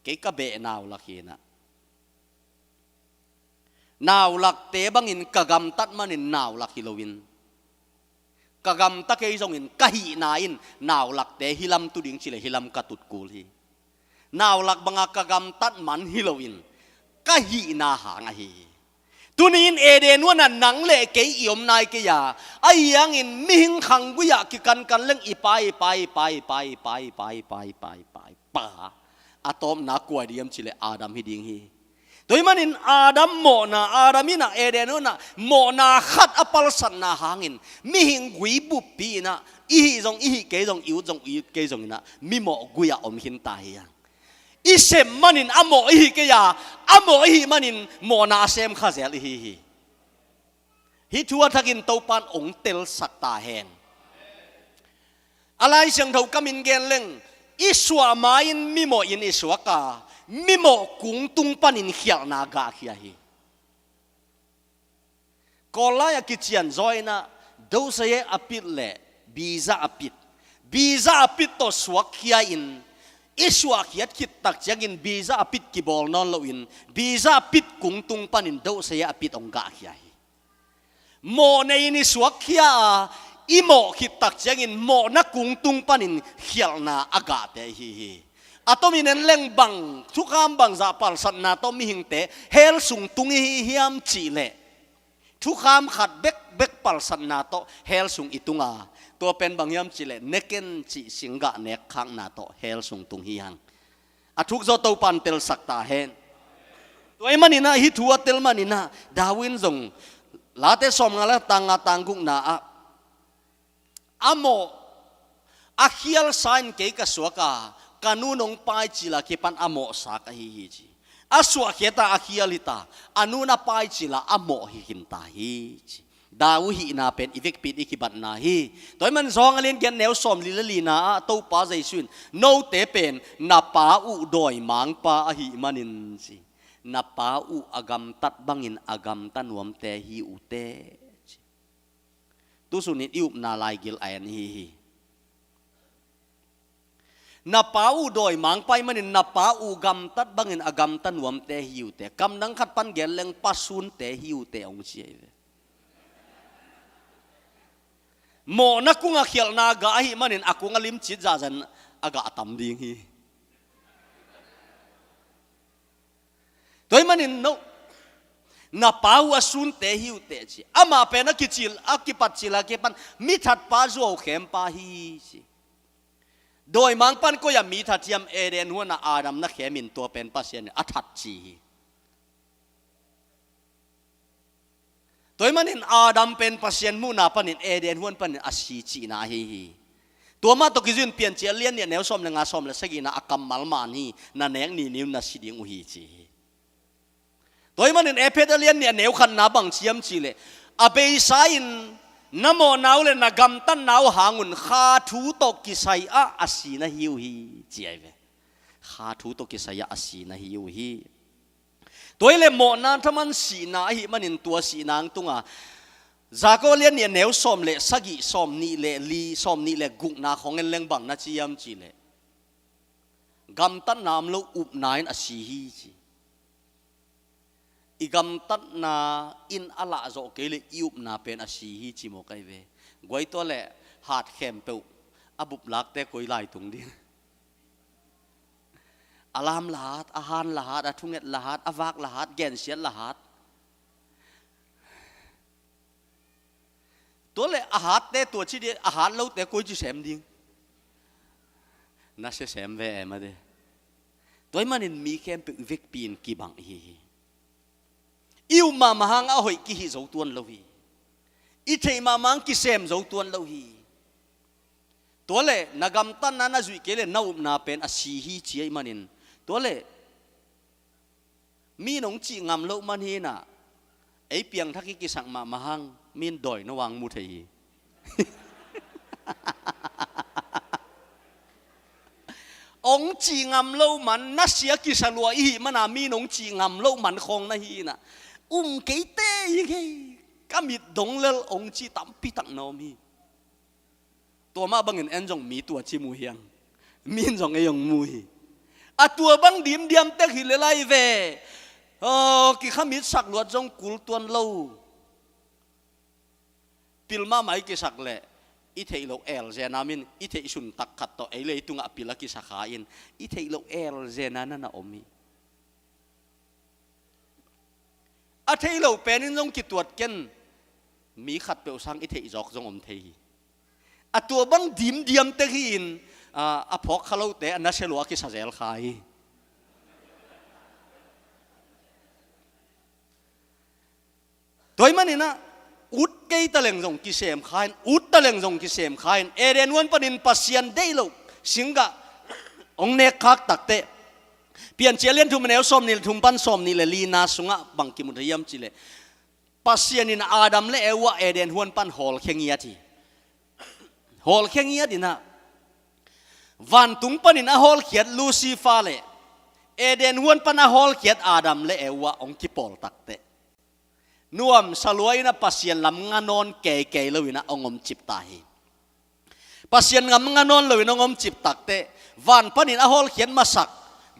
Kei ka beh naulak hi na, naulakte bangin ka gamtat manin naulak hi loin, ka gamta kei zongin ka hihna in naulakte hih lam tu ding cih leh hih lam ka tut kul hi. Naulak banga ka gamtat man hi loin ka hihna hang ahi hi. Tuni-in Eden huan ah nang le kei i om nai kei a, ahi hangin mihing khanggui ah kikankan leng i pa, i pa, i pa, i pa, i pa, i pa, i pa, i pa, i pa, i pa, i pa, a tawpna kua hi ding hiam cih leh Adam hi ding hi. Tua ahih manin Adam mawhna, Adam in a Eden huan ah mawhna khat a palsatna hangin mihing gui buppi in a, i hih zong i hih kei zong, i ut zong i ut kei zongin a, mi mawh gui ah om khin ta hi a. I sem manin a mawh i hi kei a, a mawh i hih manin mawhna a sem kha zel i hi hi. Hih thu a thakin Topa'n hong telsak ta hen. A Lai Siangtho kamin gen leng, i suah ma-in mimawh in i suak a, mimawh kungtung panin khialhna gahkhia hi. Kawl lai-ah kician zaw in a, โดยเฉพาะ a pit le biza a pit, biza a pit tawh suakkhia in, i suahkhiat khit tak ciangin biza a pit kibawl nawn loin, biza a pit kungtung panin โดยเฉพาะ a pit hong gahkhia hi. Mawh nei in i suakkhia a, i mawh khit tak ciangin mawhna kungtung panin khialhna a gahte i hi hi. A tomin en leng bang thukham bangzah palsatna tawh mihingte hell sung tung i hi hiam cih leh, thukham khat bekbek palsatna tawh hell sung i tung a, tua pen bang hiam cih leh ne ken cih singgah nekkhakna tawh hell sung tung hi hang. A thuk zaw Topa'n telsak ta hen. Tua ahih manin a, hih thu a tel manin a, David in zong Late sawmnga le tang nga, tang gukna ah, a mawh, a khial sa in kei ka suak a, ka nu nong paicil a kipan a mawh sa ka hi hi ci. A suahkhiat a a khial hi ta, a nu'n a paicil a a mawh hi khin ta hi ci. David hihna pen i vekpi in i kibatna hi. Tua ahih man Johan a lian giat neu sawmli le lina ah Topa Jesu in, note pen na pa uh dawimangpa ahih manin ci, na pa uh a gamtat bangin a gamta nuamte hi uh teh ci. Tusun in i upna laigil a en i hi hi. Na pa uh dawimangpa ahih manin na pa uh gamtat bangin a gamta nuamte hi uh teh. Kamdang khat pan gen leng pa sunte hi uh teh hong ci ahi ve. Mawhna kung a khialhna gah ahih manin a kung a limcit zahzah in a gah tam ding hi. Tua ahih manin no, na pa uh a sunte hi uh teh ci. Amah pen a kicil, a kipat cil a kipan mi thatpa zuau khempa hi ci. Dawimangpa'n koi-ah mi that hiam? Eden huan ah Adam na khemin tua pen Pasian in a that ci hi. Tua ahih manin Adam pen Pasian muhna panin Eden huan panin a si cihna ahi hi. Tua mah tawh kizui-in Piancil a lian nih a neu sawm le nga, sawm le sagihna ah a kammal man hi, na nek nini un na si ding uh hi ci hi. Tua ahih manin Efesa a lian nih a neu khatna bang ci hiam cih leh, a beisa-in na mawhna uh le na gamtatna uh hangun kha thu tawh kisai-ah a si na hi uh hi ci ahi ve. Kha thu tawh kisai-ah a si na hi uh hi. Tua ahih leh mawhna thaman sihna ahih manin tua sihna hang tungah Jakob a lian nih a neu sawm le sagih, sawm nih le li, sawm nih le gukna khawng en leng bang na ci hiam cih leh, gamtatna om lo upna in a si hi ci. I gamtatna in a lahzawh kei leh i upna pen a si hi ci mawk ahi ve. Guai, tua leh hat khempeuh a bup lakte koi lai tung ding? A lam la hat, a han la hat, a thunget la hat, a vak la hat, gensiat la hat. Tua leh a hatte tua ci ding, a hat lote koi ci sem ding? Na sia sem ve e mate. Tua ahih manin mi khempeuh i vekpi-in kibang ihi hi. I up mahmah hang a hoih kihih zo tuan lo hi. I theih mahmah hang kisem zo tuan lo hi. Tua leh na gamtatna na zuih kei leh na upna pen a si hi ci ahih manin. Tua leh mi in hong cih ngam loh man hi in ah, ei piangthak i kisak mahmah hang mi in dawi na vang mu thei hi. Hong cih ngam loh man, na sia kisa lua ihih man a mi in hong cih ngam loh man khawng na hi in ah, um kei teh hi kei, ka mit dong lel hong ci tampi tak na om hi. Tua mah bangin en zong mi tua ci mu hi hang. Mi in zong ei hong mu hi. A tua bang dimdiam tek hi lel ahi ve. Aw, kikhamit sak luat zong kul tuan lo. Pil mahmah i kisak leh i theih loh el zen a, mi in i theih sun tak khat tawh ei leitungah pil a kisa kha in, i theih loh el zen a na na om hi. A thei lo pen in zong kituat ken, mi khatpeuh sang i theih zawk zong om thei hi. A tua bang dimdiam tek hi in, a, a phawk kha lote a nasia lua a kisa zel kha hi. Tua ahih manin ah, ut kei ta leng zong kisem kha in, ut ta leng zong kisem kha in, Eden huan panin Pasian deih loh singgah hong nek khak takteh, Piancil a lian thum a neu sawm nih le thum pan sawm nih le lina sungah bang kimu thei hiam cih leh, Pasian in Adam le Eva Eden huan pan hawlkhia ngiat hi. Hawlkhia ngiat in ah, vantung panin a hawlkhiat Lucifer le Eden huan pan a hawlkhiat Adam le Eva hong kipawl takteh, nuamsa lua in ah Pasian lam nga nawn keikei lo in ah hong omcip ta hi. Pasian lam nga nawn lo in hong omcip takteh, van panin a hawlkhiat masak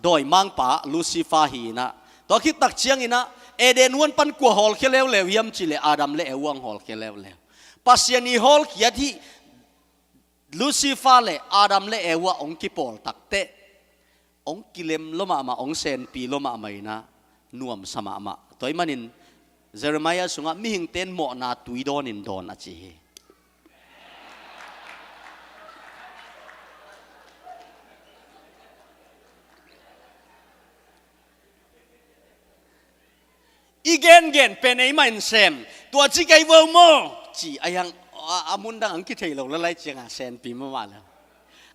dawimangpa Lucifer hi in ah, tua khit tak ciangin ah Eden huan pan kua hawlkhia leuleu hiam cih leh Adam le Eva hong hawlkhia leuleu. Pasian i hawlkhiat hih Lucifer le Adam le Eva hong kipawl takteh, hong kilem lua mahmah, hong senpi lua mahmah in ah, nuamsa mahmah. Tua ahih manin Jeremiah sungah mihingte in mawhna tui dawnin dawn a ci hi. I gengen pen eimah in sem, tua ci kei vo maw, ci a hiang, a, a mundang ang kithei lo lalai ciangah senpi mahmah lo.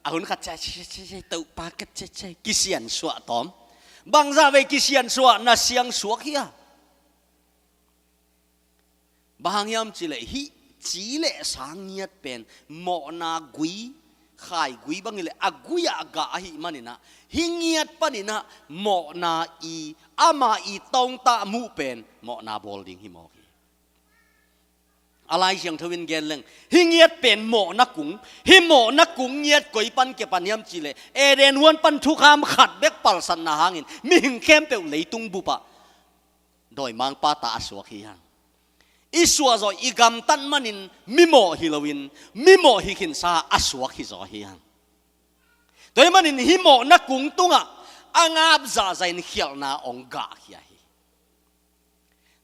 A hun khat cia, cia, cia, cia, Topa ka cia, cia, kisiansuah tawm. Bangzah vei kisiansuah, na siangsuak hi a. Bang hang hiam cih leh hih ci le sa ngiat pen mawhna gui, khaigui bang hi leh a gui-ah gah ahih manin ah, hih ngiat panin ah mawhna i, ama i tawngtah muh pen mawhna bawl ding hi mawk hi. A Lai Siangtho in gen leng, hih ngiat pen mawhna kung, hih mawhna kung ngiat koi pan kipan hiam cihleh, Eden huan pan thukham khat bek palsatna hangin mihing khempeuh leitung bupah dawimangpa ta a suak hi hang. I suahzawh i gamtat manin mimawh hi loin, mimawh hi khinsa a suak hi zaw hi hang. Tua ahih manin hih mawhna kung tungah a ngap zahzah in khialhna hong gahkhia hi.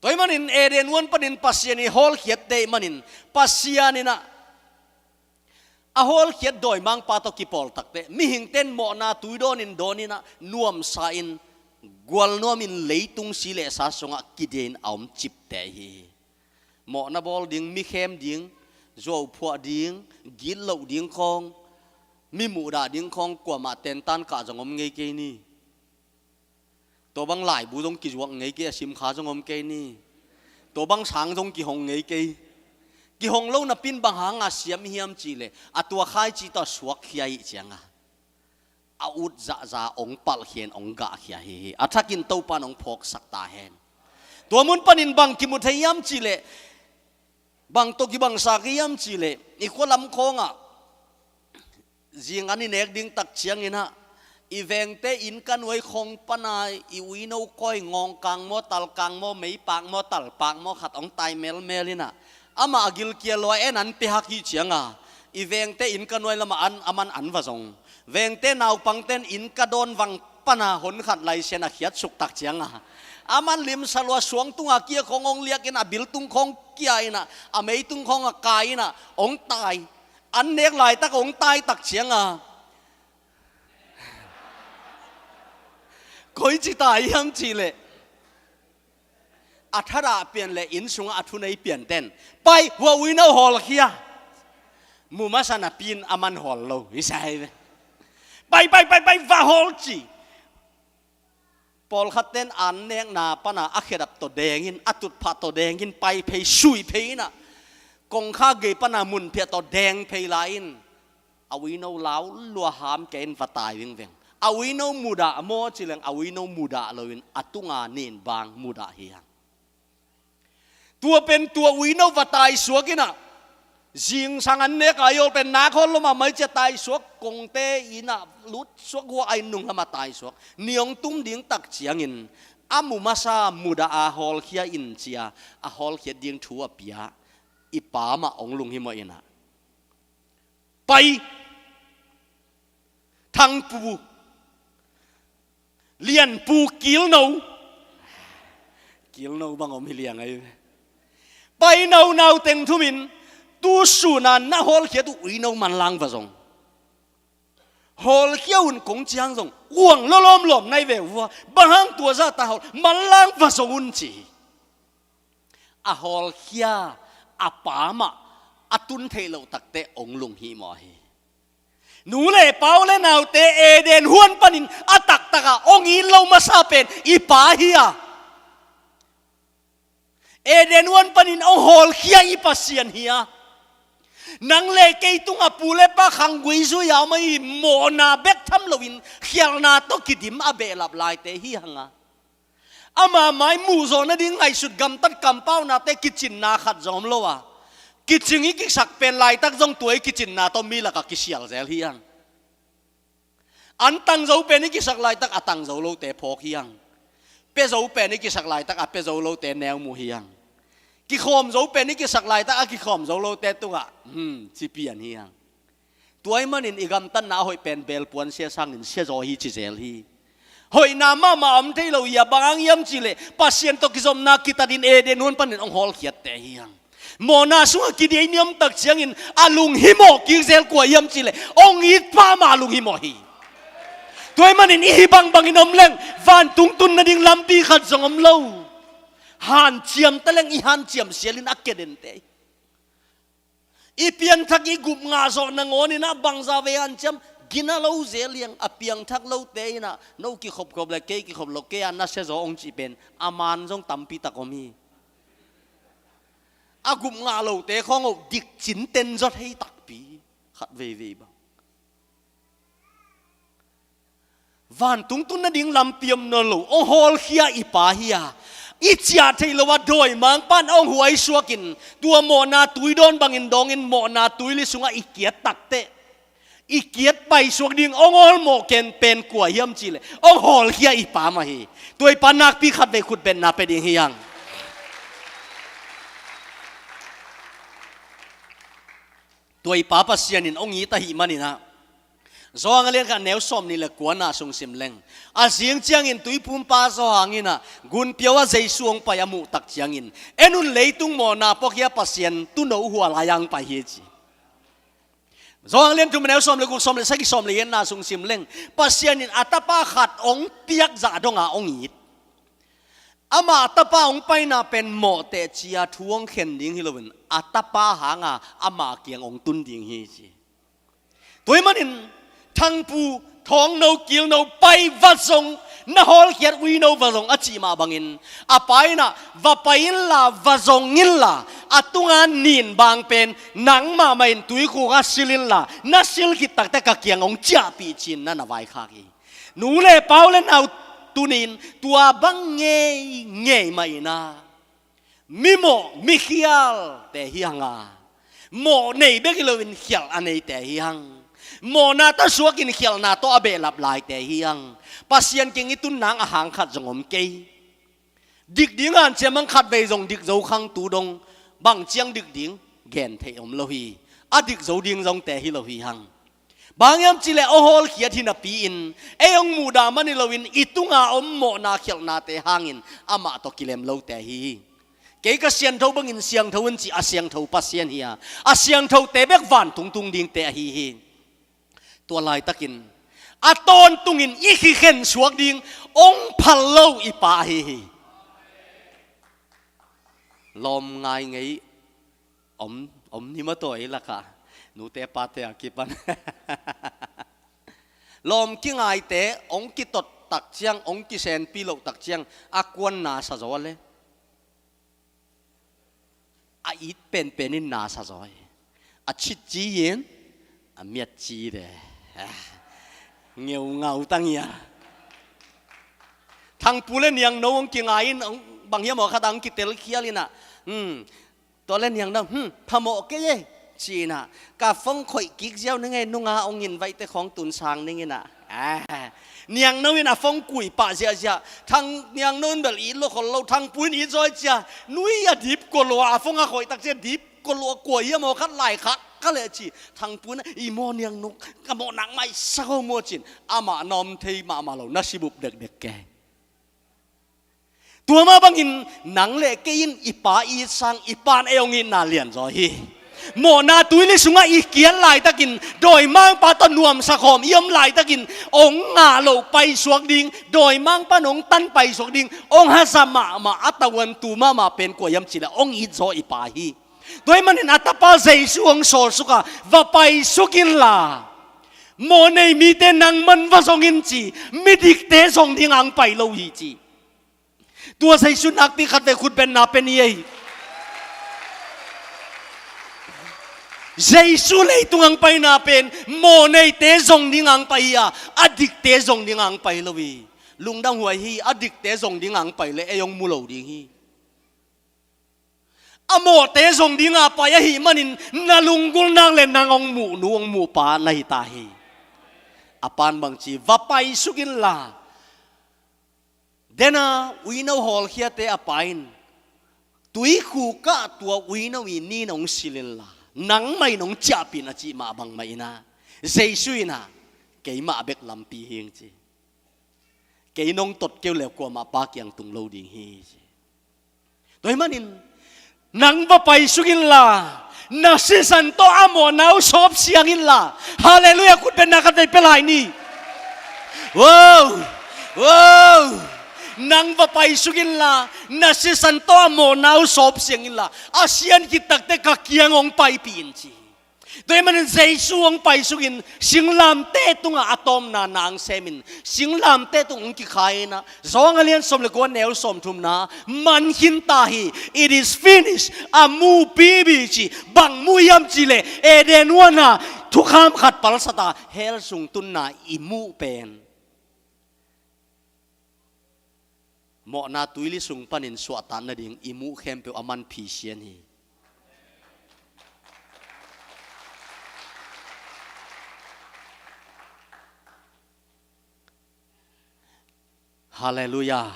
Tua ahih manin Eden huan panin Pasian i hawlkhiatte ahih manin Pasian in ah a hawlkhiat dawimangpa tawh kipawl takteh mihingte in mawhna tui dawnin dawnin ah nuamsa in gualnuamin leitung si le sa sungah kidiain a om cipte hi. Mawhna bawl ding, mi khem ding, zuauphuah ding, gitloh ding khawng, mi muhdah ding khawng kuamah tentan kah zong om ngei kei ni. Tua bang laibu zong kizuak ngei kei, a simkha zong om kei ni. Tua bang sang zong kihong ngei kei. Kihong lo napin bang hanga siam hiam cihleh, a tua khaici tawh suakkhia hi cianga a ut zahzah hong palhkhia in hong gahkhia hi hi. A thakin Topa in hong phawksak ta hen. Tua mun panin bang kimu thei hiam cihleh, bang tawh kibangsak hiam cihleh, i khualam khawngah zing an i nek ding tak ciangin ah, i vengte innka nuai khawng pana i uino kawi ngawngkang maw, talkang maw, meipak maw, talpak maw khat hong tai melmel in ah, amah a gilkial lua en an pia hak hi cianga, i vengte innka nuai lamah an, aman an va zong. Vengte naupangte in innka dawn vang pana hon khat laisian a khiatsuk tak cianga, aman limsa lua suang tunga kia khawng hong liak in a, bil tung khawng kia in ah, a mei tung khawng a kai in ah hong tai. An nek laitak hong tai tak cianga, koici tai hiam cihleh, a thadah pian le inn sungah a thunei pianten, pai, hua uino hawlkhia. Mu masa napi in aman hawl lo hi sa hi ve. Pai, pai, pai, pai, va hawl ci. Pawlkhatte in an nekna pana a khedap tawh dengin, a tutphah tawh dengin, pai phei, sui phei in ah, kongkha gei pana munphiah tawh deng phei lai-in, a uino lau lua ham kei in va tai vingveng. A uino mudah maw ci leng, a uino mudah loin a tunga nin bang mudah hi hang. Tua pen tua uino va taisuak in ah, zingsang an nek a i awl pen nak hawl lo mahmah i ci a, taisuak, kongte inn ah lutsuak, hua a inn nung lamah taisuak. Ni hong tum ding tak ciangin a mu masa mudah a hawlkhia in ci a, a hawlkhiat ding thu a pia i pa mah hong lunghimawh in ah, pai, Thangpu, Lianpu, Kilno. Kilno bang om hi liang ahi ve. Pai, no, nau teng thumin, tu suna na hawlkhiat uh uino manlang va zong. Hawlkhia un kong ciang zong uang lawlawm lawm nai ve uh a, bang hang tua zahta hawl, manlang va zong un ci hi. A hawlkhia a pa mah a tun theih loh takte hong lunghimawh hi. Nu le pa, u le naute, Eden huan panin a taktakah hong it lo masa pen i pa hi a, Eden huan panin hong hawlkhia i Pasian hi a, nang le kei tungah pu le pa khanggui zui a om ahi, mawhna bek tham loin khialhna tawh kidim a behlap laite hi hang a. Ama mai muhzawh nading ngaihsut gamtat kampaunate kicinna khat zong om lo a, kicing i kisak pen laitak zong tua i kicinna tawh mi lakah kisial zel hi hang. An tang zo pen i kisak laitak a tang zo lote phawk hi hang. Pia zo pen i kisak laitak a pia zo lote neu mu hi hang. Kikhawm zo pen i kisak laitak a kikhawm zo lote tungah, hmm, ci pian hi hang. Tua ahih manin i gamtatna a hoih pen belpuan sia sangin siazaw hi ci zel hi. Hoihna mahmah a om thei lo hi a, bang hang hiam cihleh Pasian tawh kizopna kitatin Eden huan panin hong hawlkhiatte hi hang. Mawhna sungah kidiai ni om tak ciangin a lunghimawh kik zel kua hiam cihleh hong itpa mah a lunghimawh hi. Tua ahih manin i hih bangbangin om leng vantung tun nading lampi khat zong om lo. Hanciam ta leng i hanciam sialin a kedente hi. I piangthak i gup ngah zawh nangawnin ah bangza vei hanciam gina lo zel hi hang. A piangthak lote in ah no kikhopkhop le kei kikhop lo, kei a nasia zaw hong cih pen a man zong tampi tak om hi. A gup ngah lote khawng oh dikcin ten zaw thei takpi khat veivei bang. Vantung tun nading lampi om nawn lo, hong hawlkhia i pa hi a, i ciah theih loh a dawimangpa'n hong huaisuakin, tua mawhna tuidawn bangin dawngin mawhna tuili sungah i kiat takteh, i kiat paisuak ding hong awlmawh ken pen kua hiam cihleh, hong hawlkhia i Pa mah hi. Tua i Pa nakpi khatvei khutbetna pia ding hi hang. Tua i Pa Pasian in hong it ahih manin ah, Johan a lian khat neu sawmnih le kuana sung sim leng, a zing ciangin tuiphumpa Johan in ah gunpiau ah Jesu hong pai a muh tak ciangin, en un, leitung mawhna puakhia Pasian tuuno hua lai-a hong pai hi, ci. Johan a lian thum neu sawm le guk, sawm le sagih, sawm le giatna sung sim leng, Pasian in a Tapa khat hong piak zah dong a hong it. Amah Tapa hong paina pen mawh teci-a thu hong khen ding hi loin, a Tapa hanga ama kiang hong tun ding hi, ci. Tua ahih manin, Thangpu, thawngno, kilno, pai va zong, na hawlkhiat uino va zong a cih mah bangin, a Pa in ah, va pai inla, va zong inla, a tunga nin bang pen nang mahmah in tuikhuk ah sil inla, na sil khit takteh ka kiang hong ciahpih, ci-in na na vaikhak hi. Nu le pa, u le nau, tuni-in tua bang ngeingei mah in ah, mimawh, mikhialte hi hang a, mawh nei bek hi loin khialh a neite hi hang. Mawhna tawh suakin khialhna tawh a behlap laite hi hang. Pasian kiang i tun nang a hang khat zong om kei. Dik ding hanciam hang, khatvei zong dik zo khang, tu dong bang ciang dik ding gen theih om lo hi. A dik zo ding zongte hi lo hi hang. Bang hiam cihleh, hong hawlkhiat hi napi-in, ei hong muhdah man hi loin, i tunga om mawhna khialhnate hangin amah tawh kilem lote hi hi. Kei ka siangtho bangin siangtho un, ci, a siangtho Pasian hi a, a siangthote bek vantung tung dingte ahi hi. Tua laitakin, a tawntungin i kikhen suak ding hong phal lo i Pa ahi hi. Lawm ngai ngei om, om ni maw, tua ei lakah, nute pate a kipan. Lawm kingaite hong kitot tak ciang, hong kisenpi loh tak ciang, a kuan na sa zaw le, a it penpen in na sa zaw hi. A citci in, a miatci de. Ah, ngeungau tang hi a. Thangpu le Niangno hong kingai in, hong, bang hiam aw khat ah hong kitelkhial in ah, hmm, tua le Niangno, hmm, phamawh kei e, ci-in ah, ka phone khoih kik ziau ning e, nunga hong invite te khawng tun sang ning in ah. Ah, Niangno in a phone kui pah ziahziah. Thang, Niangno in bel it lo khol lo, Thangpu in it zaw hi cia. Nui a dip kua lua, a phone a khoih tak ciang dip kua lua, kua hiam aw khat lai khak ka leh, ci. Thangpu in, i maw Niangno, ka mawh nak mai sa kho maw, ci-in, amah na om thei mahmah lo, na sibup dekdek kei. Tua mah bangin nang le kei in i Pa i it sang, i Pa'n ei hong itna lianzaw hi. Mawhna tuili sungah i kiat laitakin, dawimangpa tawh nuamsa khawm i om laitakin, hong ngah loh paisuak ding, dawimangpa'n hong tan paisuak ding, hong haza mahmah, a tavuan tu mahmah pen kua hiam cihleh, hong itzaw i Pa hi. Tua ahih manin a Tapa Jesu hong sawlsuk a, va paisuk inla, mawh nei mite nangman va zong in, ci, midikte zong ding a hong pai lo hi, ci. Tua Jesu nakpi khatvei khutbetna pia ni ei. Jesu leitung a hong paina pen mawh neite zong ding a hong pai hi a, a dikte zong ding a hong pai lo hi. Lungdam huai hi, a dikte zong ding a hong pai leh ei hong mu lo ding hi. A mawhte zong ding a pai ahih manin na lunggulh nak leh nang hong muh nu hong muh pa na hi ta hi. A Pa'n bangci, va paisuk inla, den a uino hawlkhiate a Pa in, tuikhuk ah tua uino i nin hong sil inla, nangmah in hong ciahpih in, a cih mah bangmah in ah, Jesu in ah, keimah bek lampi hi ing, ci. Kei nong tot kei uh leh kuamah Pa kiang tung lo ding hi, ci. Tua ahih manin, nang va paisuk inla, na sisan tawh a mawhna uh sawp siang inla. Halleluiah, khutbetna khatvei pia lai ni. Wow! Wow! Nang va paisuk inla, na sisan tawh a mawhna uh sawp siang inla, a sian khit takteh ka kiang hong paipih in, ci. Tua ahih manin Jesu hong paisukin singlamteh tungah a tawpna na hong semin, singlamteh tung hong kikhai in ah, Johan a lian sawm le kua, neu sawmthumna, man khin ta hi, "It is finished," a mu pipi ci. Bang mu hiam cih leh, Eden huan ah thukham khat palsat a hell sung tunna i muh pen. Mawhna tuili sung panin suahtak nading i muh khempeuh a man phisian hi. Halleluiah.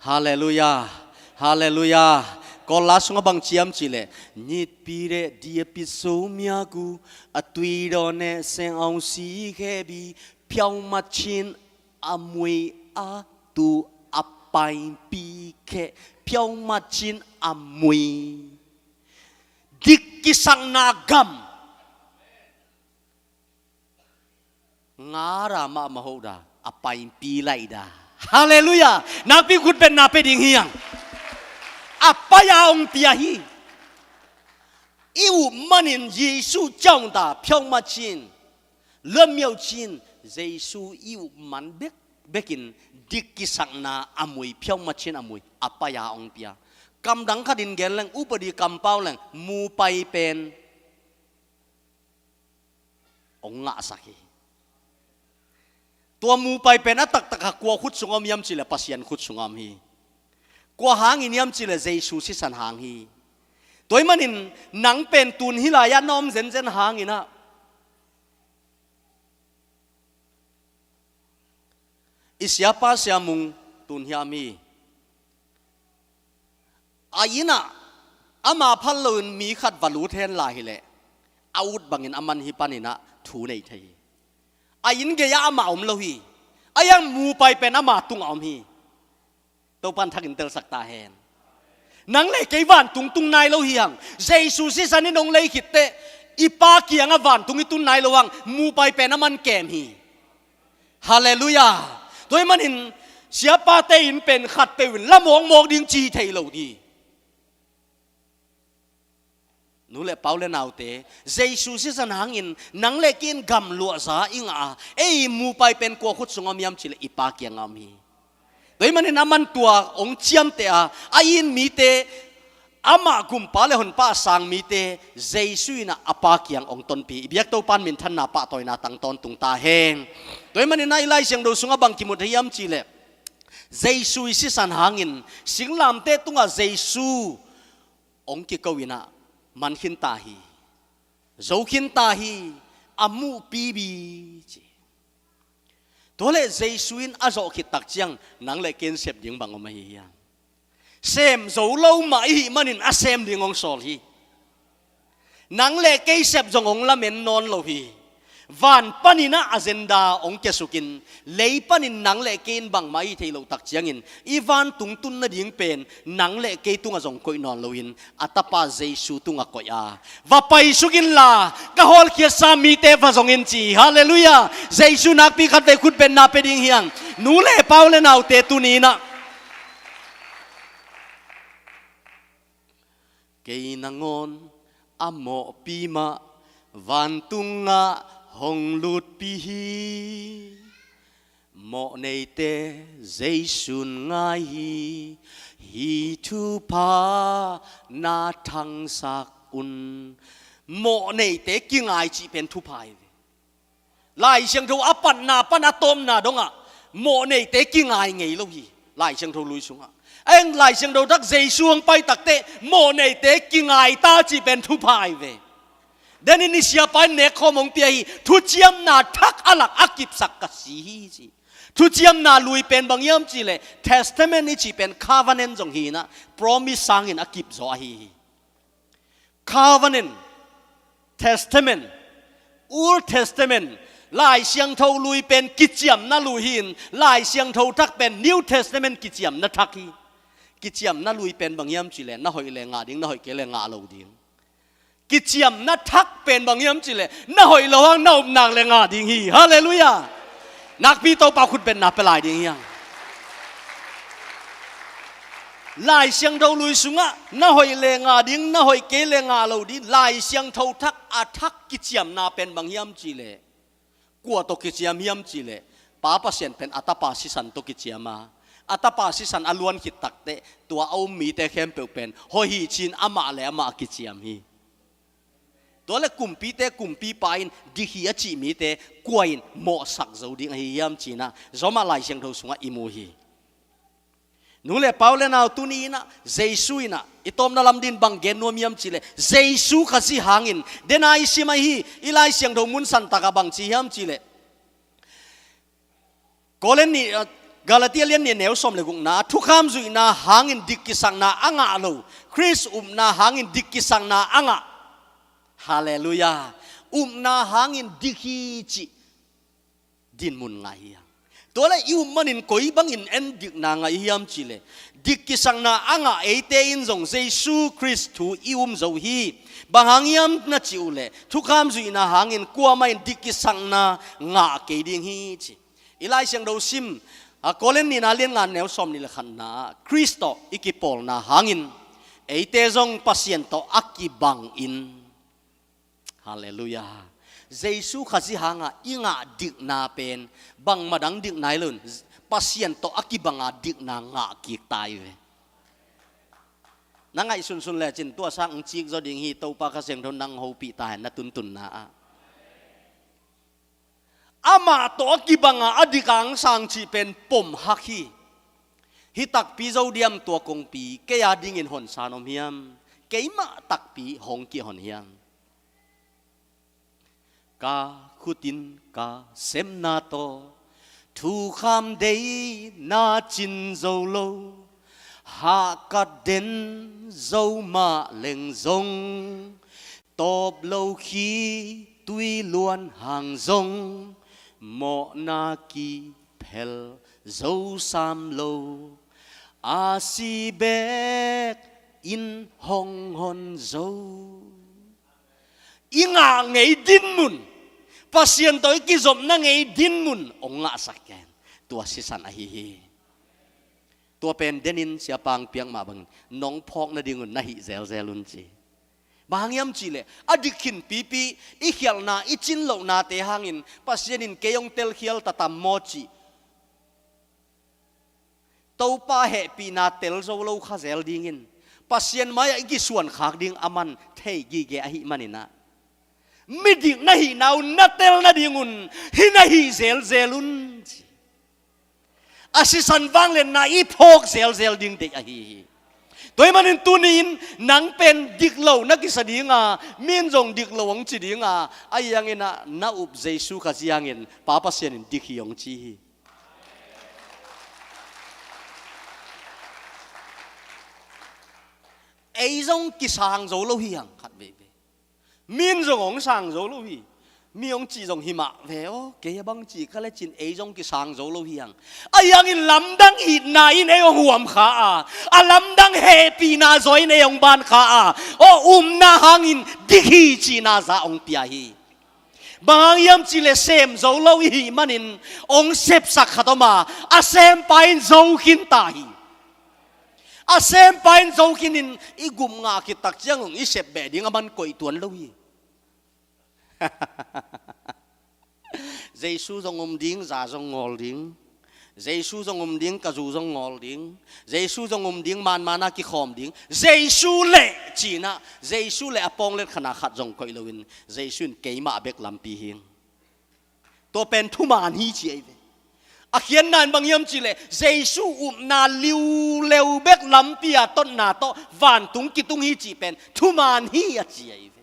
Halleluiah. Halleluiah. Kawl la sungah bang ci hiam cih leh, nyitpi leh diapi so mya gu, a tui dawn ne seng au si khe bi, phiau machin a mui a tu a paipi khe, phiau machin a mui. Dik kisakna gam. Nga ra mahmah hoh da, a paipi laih da. Halleluiah. Nakpi khutbetna pia ding hi hang. A pai a hong pia hi. I up manin Jesu ciang ta phiau machin, lamiau chin, Jesu i up man bek bekin dik kisakna a mui, phiau machin a mui, a pai a hong pia. Kamdang khatin gen leng, upadi kampau leng, mupai pen hong ngahsak hi. Tua mupai pen a taktak a kua khut sungah om hiam cih leh Pasian khut sungah om hi. Kua hangin hiam cih leh Jesu sisan hang hi. Tua ahih manin nang pen tun hih lai-ah na om zenzen hangin ah, i siapa Sia Mung tun hiam hi. A inn ah ama phal loin mi khat va lut hen lai hi leh, a ut bangin a man hi panin ah thu nei thei hi. A inn gei-ah amah om lo hi. A hiang mupai pen ama tungah om hi. Topan thakin telsak ta hen. Nang le kei vantung tung nai lo hi hang. Jesu sisan in hong lei khit teh, i Pa kiangah vantung i tun nai lo hang. Mupai pen a man kem hi. Halleluiah. Tua ahih manin siapate inn pen khatpeuh in la mawkmawk ding ci thei lo ding. Nu le pa u le naute, Jesu sisan hangin nang le kei in gamluahza i ngah a, ei mupai pen kua khut sungah om hiam cih leh i Pa kiangah om hi. Tua ahih manin a man tua hong ciamteh a, a inn mite, amah gumpa le honpa a sang mite, Jesu in ah a Pa kiang hong tonpih. I biak Topan minthanna pahtawina tang tawntung ta hen. Tua ahih manin ah i Lai Siangtho sungah bang kimu thei hiam cih leh, Jesu i sisan hangin singlamteh tungah Jesu hong kiko in ah man khin ta hi. Zo khin ta hi, a muhpi bi ci. Tua leh Jesu in a zawh khit tak ciang nang le kei in sep ding bang om ahi hiam? Sem zo lo mah i hih manin a sem ding hong sawl hi. Nang le kei sep zong hong lamen nawn lo hi. Van panin ah agenda hong kiasukin, lei panin nang le kei in bangmah i thei loh tak ciangin, i vantung tun nading pen nang le kei tungah zong koih nawn loin, a Tapa Jesu tungah koih a, va paisuk inla, ka hawlkhiatsa mite va zong in ci. Halleluiah. Jesu nakpi khatvei khutbetna pia ding hi hang. Nu le pa u le naute, tuni in ah kei nangawn a mawhpi mah vantungah hong lutpih hi. Mawhneite Jesu'n ngai hi. Hih thupha na thangsak un. Mawhneite kingai cih pen thupha hi ve. Lai Siangtho a patna pan a tawpna dongah mawhneite kingai ngei lo hi. Lai Siangtho lui sungah, a eng Lai Siangtho Thak Jesu hong pai takteh mawhneite kingai ta cih pen thupha hi ve. Denin i siapa in nekkhawm hong pia hi. Thuciamna thak a lak a kipsak ka si hi ci. Thuciamna lui pen bang hiam cih leh Testament i cih pen covenant zong hi in ah, promise sangin a kipzaw ahi hi. Covenant, Testament, Old Testament, Lai Siangtho lui pen kiciamna lui hi in, Lai Siangtho Thak pen New Testament kiciamna thak hi. Kiciamna lui pen bang hiam cih leh na hoih leh ngah ding, na hoih kei leh ngah lo ding. Kiciamna thak pen bang hiam cih leh na hoih lo hang na upna leh ngah ding hi. Halleluiah. Nakpi Topa khutbetna pia lai ding hi hang. Lai Siangtho lui sungah na hoih leh ngah ding, na hoih kei leh ngah lo ding. Lai Siangtho Thak a thak kiciamna pen bang hiam cih leh, kua tawh kiciam hiam cih leh, Pa Pasian pen a Tapa sisan tawh kiciam a, a Tapa sisan a luan khit takteh tua a um mite khempeuh pen hoih hi ci-in amah le amah a kiciam hi. Tua leh kumpite Kumpipa in dik hi a cih mite kua in mawhsak zo ding ahi hiam ci-in ah, Rom ah Lai Siangtho sungah i mu hi. Nu le pa u le nau, tuni in ah Jesu in ah i tawpna lam dingin bang gen nuam hiam cih leh, Jesu Khazih hangin, den a i sim ahi, i Lai Siangtho mun santak ah bang ci hiam cih leh, Korin nih, ah, Galatia lian nih neu sawm le gukna, thukham zuihna hangin dik kisakna a ngah lo, Khrist upna hangin dik kisakna a ngah. Halleluiah. Upna hangin dik hi cih dinmun ngah hi hang. Tua leh i up manin koi bangin en dikna ngah i hiam cih leh, dik kisakna a ngah eite in zong Jesu Khrist thu i um zo hi. Bang hang hiam na cih uh leh, thukham zuihna hangin kuamah in dik kisakna ngah kei ding hi ci. I Lai Siangtho sim, a, Korin nihna lian nga neu sawm nih le khatna ah, Khrist tawh i kipawlna hangin eite zong Pasian tawh a kibangin. Halleluiah. Jesu Khazih hanga i ngah dikna pen bangmah dang dikna hi lo in, Pasian tawh a kibanga dikna ngah kik ta hi ve. Na ngaihsunsun lecin tua sang hong cik zaw ding hi, Topa Kha Siangtho nang hopih ta hen na tuntunna ah. Amah tawh a kibanga a dik a hong sang cih pen pom hak hi. Hi takpi zo diam tua kongpi, kei a dingin honsa na om hiam? Keimah takpi hong kihon hiam? Ka khut in ka semna tawh thukham deihna cin zo lo, hahkat den zo mah leng zong, tawp lo khitui luan hang zong, mawhna kiphel zo sam lo, a si bek in hong hon zo. I ngah ngei dinmun, Pasian tawh i kizopna ngei dinmun hong ngahsak ken. Tua sisan ahi hi. Tua pen denin siapa hong piak mah bangin nong phawk nadingun na hih zelzel un ci. Bang hang hiam cih leh, a dik khin pipi, i khialhna, i cin lohnate hangin Pasian in kei hong telkhial ta tam maw cih. Topa hehpihna tel zo lo kha zel dingin, Pasian mai-ah i kisuan khak ding a man thei gige ahih manin ah, midik na hihna un na tel nadingun hih na hih zelzel un ci. A sisan vangliatna i phawk zelzel ding deih ahi hi. Tua ahih manin tuni-in nang pen dik lo na kisa dinga, mi in zong dik lo hong ci dinga, ahi hangin ah na up Jesu Khazih hangin Pa Pasian in dik hi hong ci hi. Ei zong kisang zo lo hi hang khat veivei. Mi in zong hong sang zo lo hi. Mi hong cih zong hi mah ve aw, kei a bang cih ka lecin ei zong kisang zo lo hi hang. Ahi hangin lamdang itna in ei hong huam kha a, a lamdang hehpihna zaw in ei hong ban kha a, aw, upna hangin dik hi cihna zah hong pia hi. Bang hang hiam cih leh sem zo lo i hih manin hong sepsak khat om a, a sempa in zo khin ta hi. A sempa in zo khinin i gup ngah khit tak ciang hong i sep beh ding a man koih tuan lo hi. Jesu zong om ding, za zong ngawl ding. Jesu zong om ding, ka zu zong ngawl ding. Jesu zong om ding, manmana kikhawm ding. Jesu leh ci-in ah, Jesu leh a pawng let khat na khat zong koih loin, Jesu in keimah bek lampi hi. Tua pen thuman hi ci ahi ve. A khiatna in bang hiam cih leh, Jesu upna liuleu bek lampi a totna tawh vantung kitung hi cih pen thuman hi a ci ahi ve.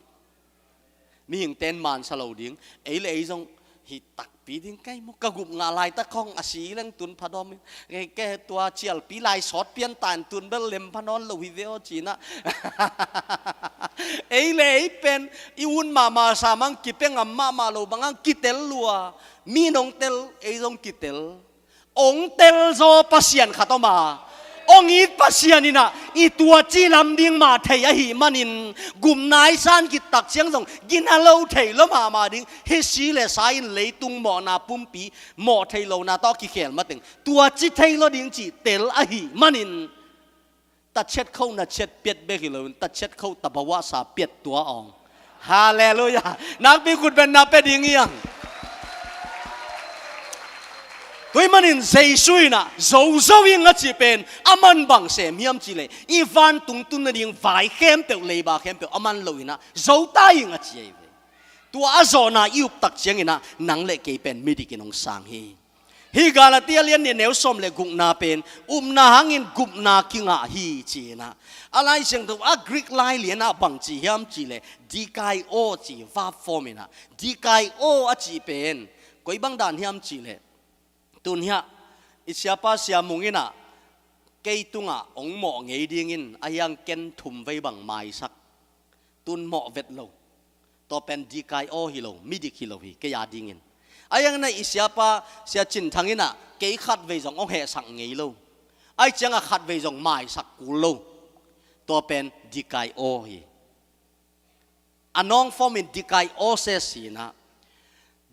Mihingte in mansa lo ding, ei le ei zong hi takpi ding kai maw, ka gup ngah laitak khong a si leng tun phadawm in, kei, kei tua cialpi lai sawt pian ta in tun bel lem pha nawn lo hi ve aw ci-in ah. Ei le ei pen i ut mahmah sa mang, kipia ngam mahmah lo bang hang kitel lua, mi in hong tel, ei zong kitel. Hong telzaw Pasian khat om a, hong it Pasian in ah i tuaci lam ding mah thei ahih manin, gupna i san khit tak ciang zong gina lo thei lua mahmah ding. Hih si le sa in leitung mawhna pumpi mawh thei lohna tawh kikhel mateng tuaci thei lua ding cih tel ahih manin, ta chet kho na chet piat bek hi loin, ta chet kho ta bawa sa piat tua awng. Halleluiah. Nakpi khut beng na pia ding hi hang. Tua ahih manin Jesu in ah, zo zo ing a cih pen, a man bang sem hiam cih leh, i vantung tun nading vai khempeuh, leiba khempeuh a man lo in ah, zo ta ing a ci ahi ve. Tua a zawhna i up tak ciangin ah, nang le kei pen midik in hong sang hi. Hih Galatia lian nih neu sawm le gukna pen upna hangin gupna kingah hi ci-in ah, a Lai Siangtho a Greek lai lian ah bang ci hiam cih leh dikaio ci, verb form in ah dikaio a cih pen koi bang dan hiam cih leh, tun hiah i siapa Sia Mung in ah kei tungah hong mawh ngei dingin a hiang ken thum vei bang maisak, tun mawh vet lo. Tua pen dikaio hi lo, midik hi lo hi, kei a dingin. A hiang na i siapa Sia Cin Thang in ah kei khat vei zong hong hehsak ngei lo, ahih ciangah khat vei zong maisak kul lo. Tua pen dikaio hi. A nawng form in dikaiosis hi-in ah,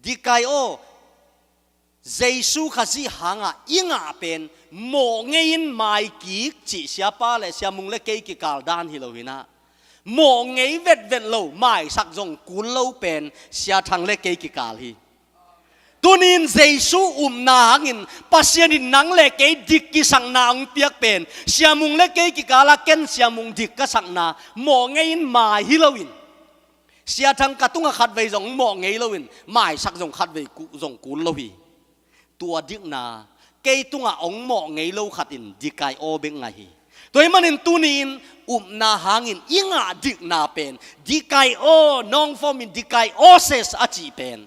dikaio, Jesu Khazih hangah i ngah pen mawh ngei-in maikik cih siapa le Sia Mung le kei kikal dan hi lo hi-in ah, mawh ngei vetvet lo, maisak zong kul lo pen Sia Thang le kei kikal hi. Tuni-in Jesu upna hangin Pasian in nang le kei dik kisakna hong piak pen Sia Mung le kei kikal ah ken Sia Mung dik ka sakna, mawh ngei-in mai hi loin, Sia Thang ka tungah khat vei zong mawh ngei loin, maisak zong khat vei ku-, zong kul lo hi. Tua dikna, kei tungah hong mawh ngei lo khat in dikaio bek ngah hi. Tua ahih manin tuni-in upna hangin i ngah dikna pen dikaio, nawng form in dikaiosis a cih pen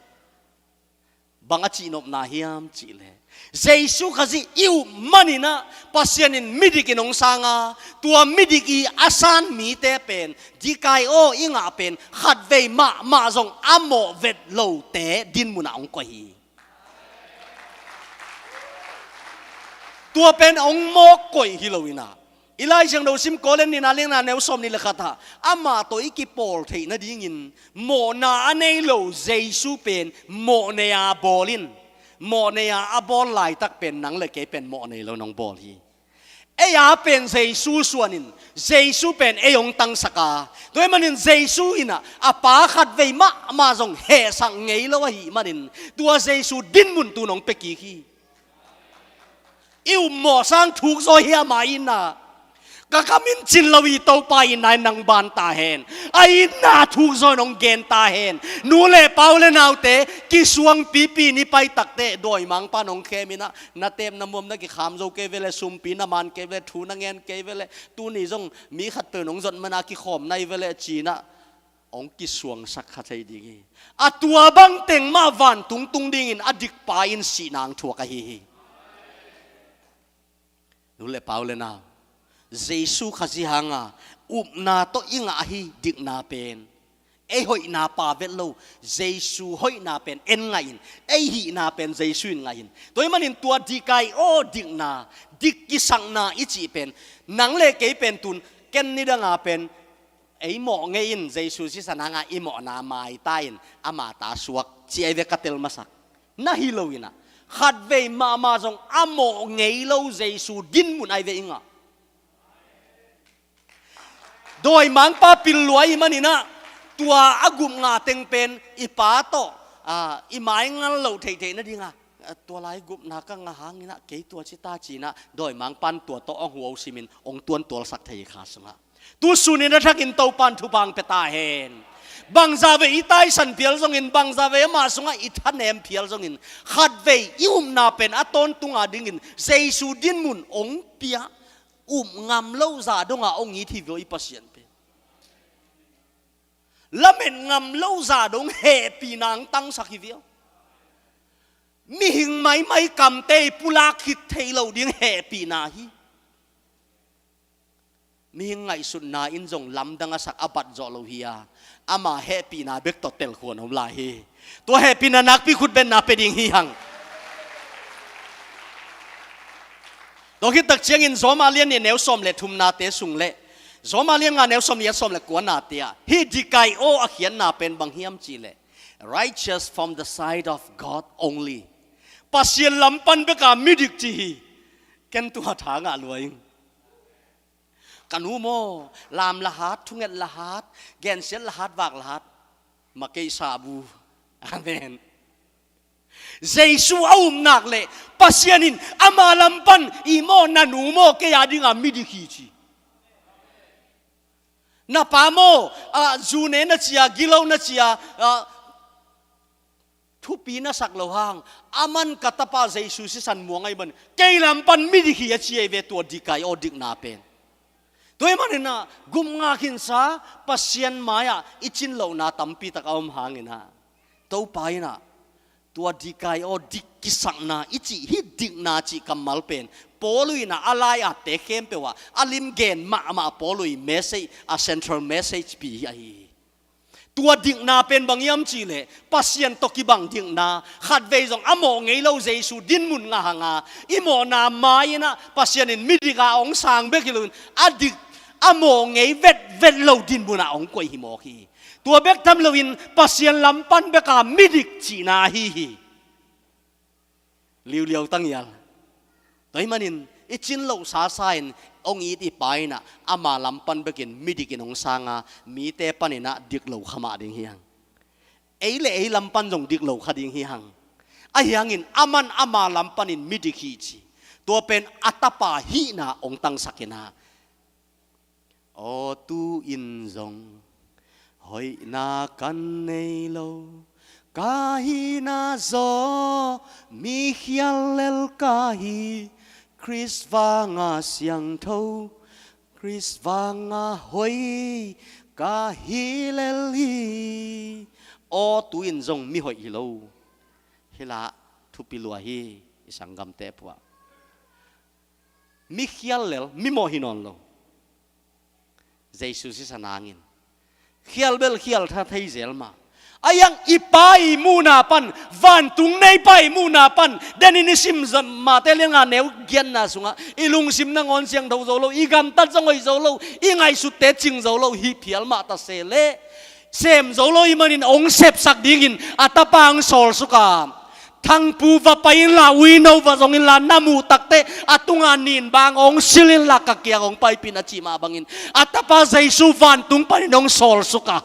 bang a cihnopna hiam cih leh, Jesu Khazih i up manin ah Pasian in midik in hong sang a, tua midik i a san mite pen dikaio i ngah pen khat vei mahmah zong a mawh vet lote dinmun ah hong koih hi. Tua pen hong mawk koih hi lo-in ah, i Lai Siangtho sim Korin nihna lian nga neu sawm nih le khat ah, amah tawh i kipawl theih nadingin mawhna a nei lo Jesu pen mawhnei a bawl in, mawhnei a a bawl laitak pen nang le kei pen mawhnei lo in hong bawl hi. Ei a pen Jesu suan in, Jesu pen ei hong tangsak a, tua ahih manin Jesu in ah a Pa khat vei mahmah zong hehsak ngei lo ahih manin, tua Jesu dinmun tun hong pia kik hi. I upmawh sang thuk zaw hiam a itna? Ka kam in cin lo hi, Topa itna in nang ban ta hen. A itna thuk zaw in hong gen ta hen. Nu le pa, u le naute, kisuang pipi ni pai tak teh dawimangpa'n hong khem in ah, na tep na muam na kikham zo kei ve leh, sumpi na man kei ve leh, thu na ngen kei ve leh, tuni zong mi khat peuh in hong zot man a kikhawm na hi ve leh ci-in ah hong kisuangsak kha thei ding hi. A tua bang teng mah vantung tung dingin a dikpa in sihna hong thuak ahi hi. Nu le pa, u le nau, Jesu Khazih hanga upna tawh i ngah ahi dikna pen, ei hoihna pha vet lo, Jesu hoihna pen en ngah in, ei hihna pen Jesu in ngah in. Tua ahih manin tua dikaio dikna, dik kisakna i cih pen, nang le kei pen tun, ken nidanga pen ei mawh ngei in Jesu sisan hanga i mawhna maita in ama ta suak ci ahi ve ka tel masak. Na hi lo-in ah, khat vei mahmah zong a mawh ngei lo Jesu dinmun ahi ve i ngah. Dawimangpa pil lua ahih manin ah, tua a gup ngah teng pen i Pa tawh, ah, i mai ngal loh theihtheih nading a, ah, tua lai gupna ka ngah hangin ah kei tua ci ta ci-in ah, dawimangpa'n tua tawh hong huau simin hong tuantualsak thei hi kha sungah. Tu sunin a thakin Topa'n thupha hong pia ta hen. Bangzah vei i taisan phial zongin, bangzah vei amah sungah i thanem phial zongin, khat vei i upna pen a tawntung a dingin Jesu dinmun hong pia. Up ngam lo zah dongah hong it hi ve aw i Pasian pen. Lamet ngam lo zah dong hehpihna hong tangsak hi ve aw. Mihing maimai kamte i pulak khit thei lo ding hehpihna hi. Mihing ngaihsutna in zong lamdang a sak a bat zawh lo hi a, ama hehpihna bek tawh telkhuan om lai hi. Tua hehpihna nakpi khut bengna pia ding hi hang. Tua khit tak ciangin Zawma lian nih neu sawm le thumnate sung le Zawma lian nga neu sawm nih a sawm le kuanate ah, hih dikaio a khiatna pen bang hiam cih leh, righteous from the sight of God only. Pasian lam pan bek a midik ci hi. Ken tua tha ngah lua ing. Ka nu maw, lam lahat, thunget lahat, gensiat lahat, vak lahat, ma kei sa bu. Amen. Jesu a um nak leh Pasian in ama lam pan, i maw, na nu maw, kei a dinga midik hi ci. Na pa maw, a, zu ne na ci a, gilo na ci a, a, thupi pi na sak lo hang, aman ka tapa Jesu sisan muang ahi man, kei lam pan midik hi a ci ahi ve tua dikai aw dikna pen. Tua ahih manin ah gupngak hinsa Pasian mai-ah i cin lohna tampi tak a om hangin ah, Topa in ah tua dikai aw dik kisakna i cih hih dikna cih kammal pen Paul in ah a lai-atte khempeuh ah a lim gen mahmah Paul i message, a central message pi hi ahi hi. Tua dikna pen bang hiam cih leh Pasian tawh kibang dikna, khatvei zong a mawh ngei lo Jesu dinmun ngah hang a, i mawhna mai-in ah Pasian in midik a hong sang bek hi loin a dik, a mawh ngei vetvet lo dinmun ah hong koih hi mawk hi. Tua bek tham loin Pasian lam pan bek a midik cihna ahi hi. Liuliau tangial. Tua ahih manin i cin loh sasa in hong it i Pa in ah ama lam pan bekin midik in hong sang a, mite panin ah dik lo kha mah ding hi hang. Ei le ei lam pan zong dik lo kha ding hi hang. Ahi hangin aman ama lam panin midik hi ci. Tua pen a tapa hihna hong tangsak in ah, aw tu-in zong hoihna ka nei lo, ka hihna zaw mikhial lel ka hi. Khrist vanga siangtho, Khrist vanga hoih ka hi lel hi. Aw tu-in zong mihoih hi lo. Hih la thupi lua hi. I sanggamte phuah, mikhial lel, mimawh hi nawn lo. Jesu sisan hangin khial bel khial tha thei zel mah. Ahi hang i Pa i muhna pan, vantung nei Pa i muhna pan, denin i sim mahmahte lianga neu giatna sungah i lungsim nangawn siangtho zo lo, i gamtat zong hoih zo lo, i ngaihsutte cing zo lo, hih phial mah ta se leh sem zo lo ahih manin hong sepsak dingin a tapa hong sawlsuk a, Thangpu va pai inla, uino va zong inla, na muh takteh a tunga nin bang hong sil inla ka kiang hong paipih in a cih mah bangin a tapa Jesu vantung panin hong sawlsuk a,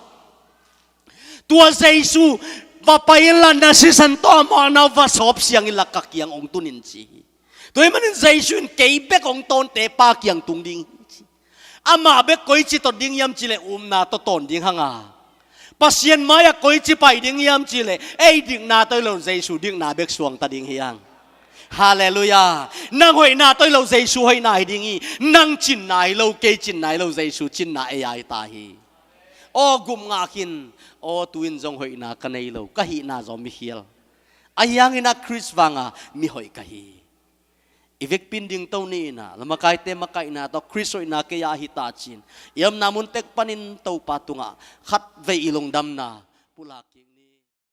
tua Jesu va pai inla, na sisan tawh a mawhna uh va sawp siang inla ka kiang hong tun in ci hi. Tua ahih manin Jesu in kei bek hong tawnte Pa kiang tung ding hi ci. Amah bek koici tot ding hiam cih leh upna tawh tawn ding hang a, Pasian mai-ah koici pai ding hiam cih leh ei dikna tawh hi lo Jesu dikna bek suang ta ding hi hang. Halleluiah. Nang hoihna tawh hi lo Jesu hoihna hi ding hi. Nang cinna hi lo, kei cinna hi lo, Jesu cinna ei a hi ta hi. Aw gupngak in, aw tu-in zong hoihna ka nei lo, ka hihna zaw mikhial. Ahi hangin ah Khrist vanga mihoih ka hi. I vekpi in dingto ni in ah, lamakaite makaihna tawh Khrist hoihna kei a hi ta ci-in, i omna mun tek panin Topa tungah khatvei i lungdamna pulak kik.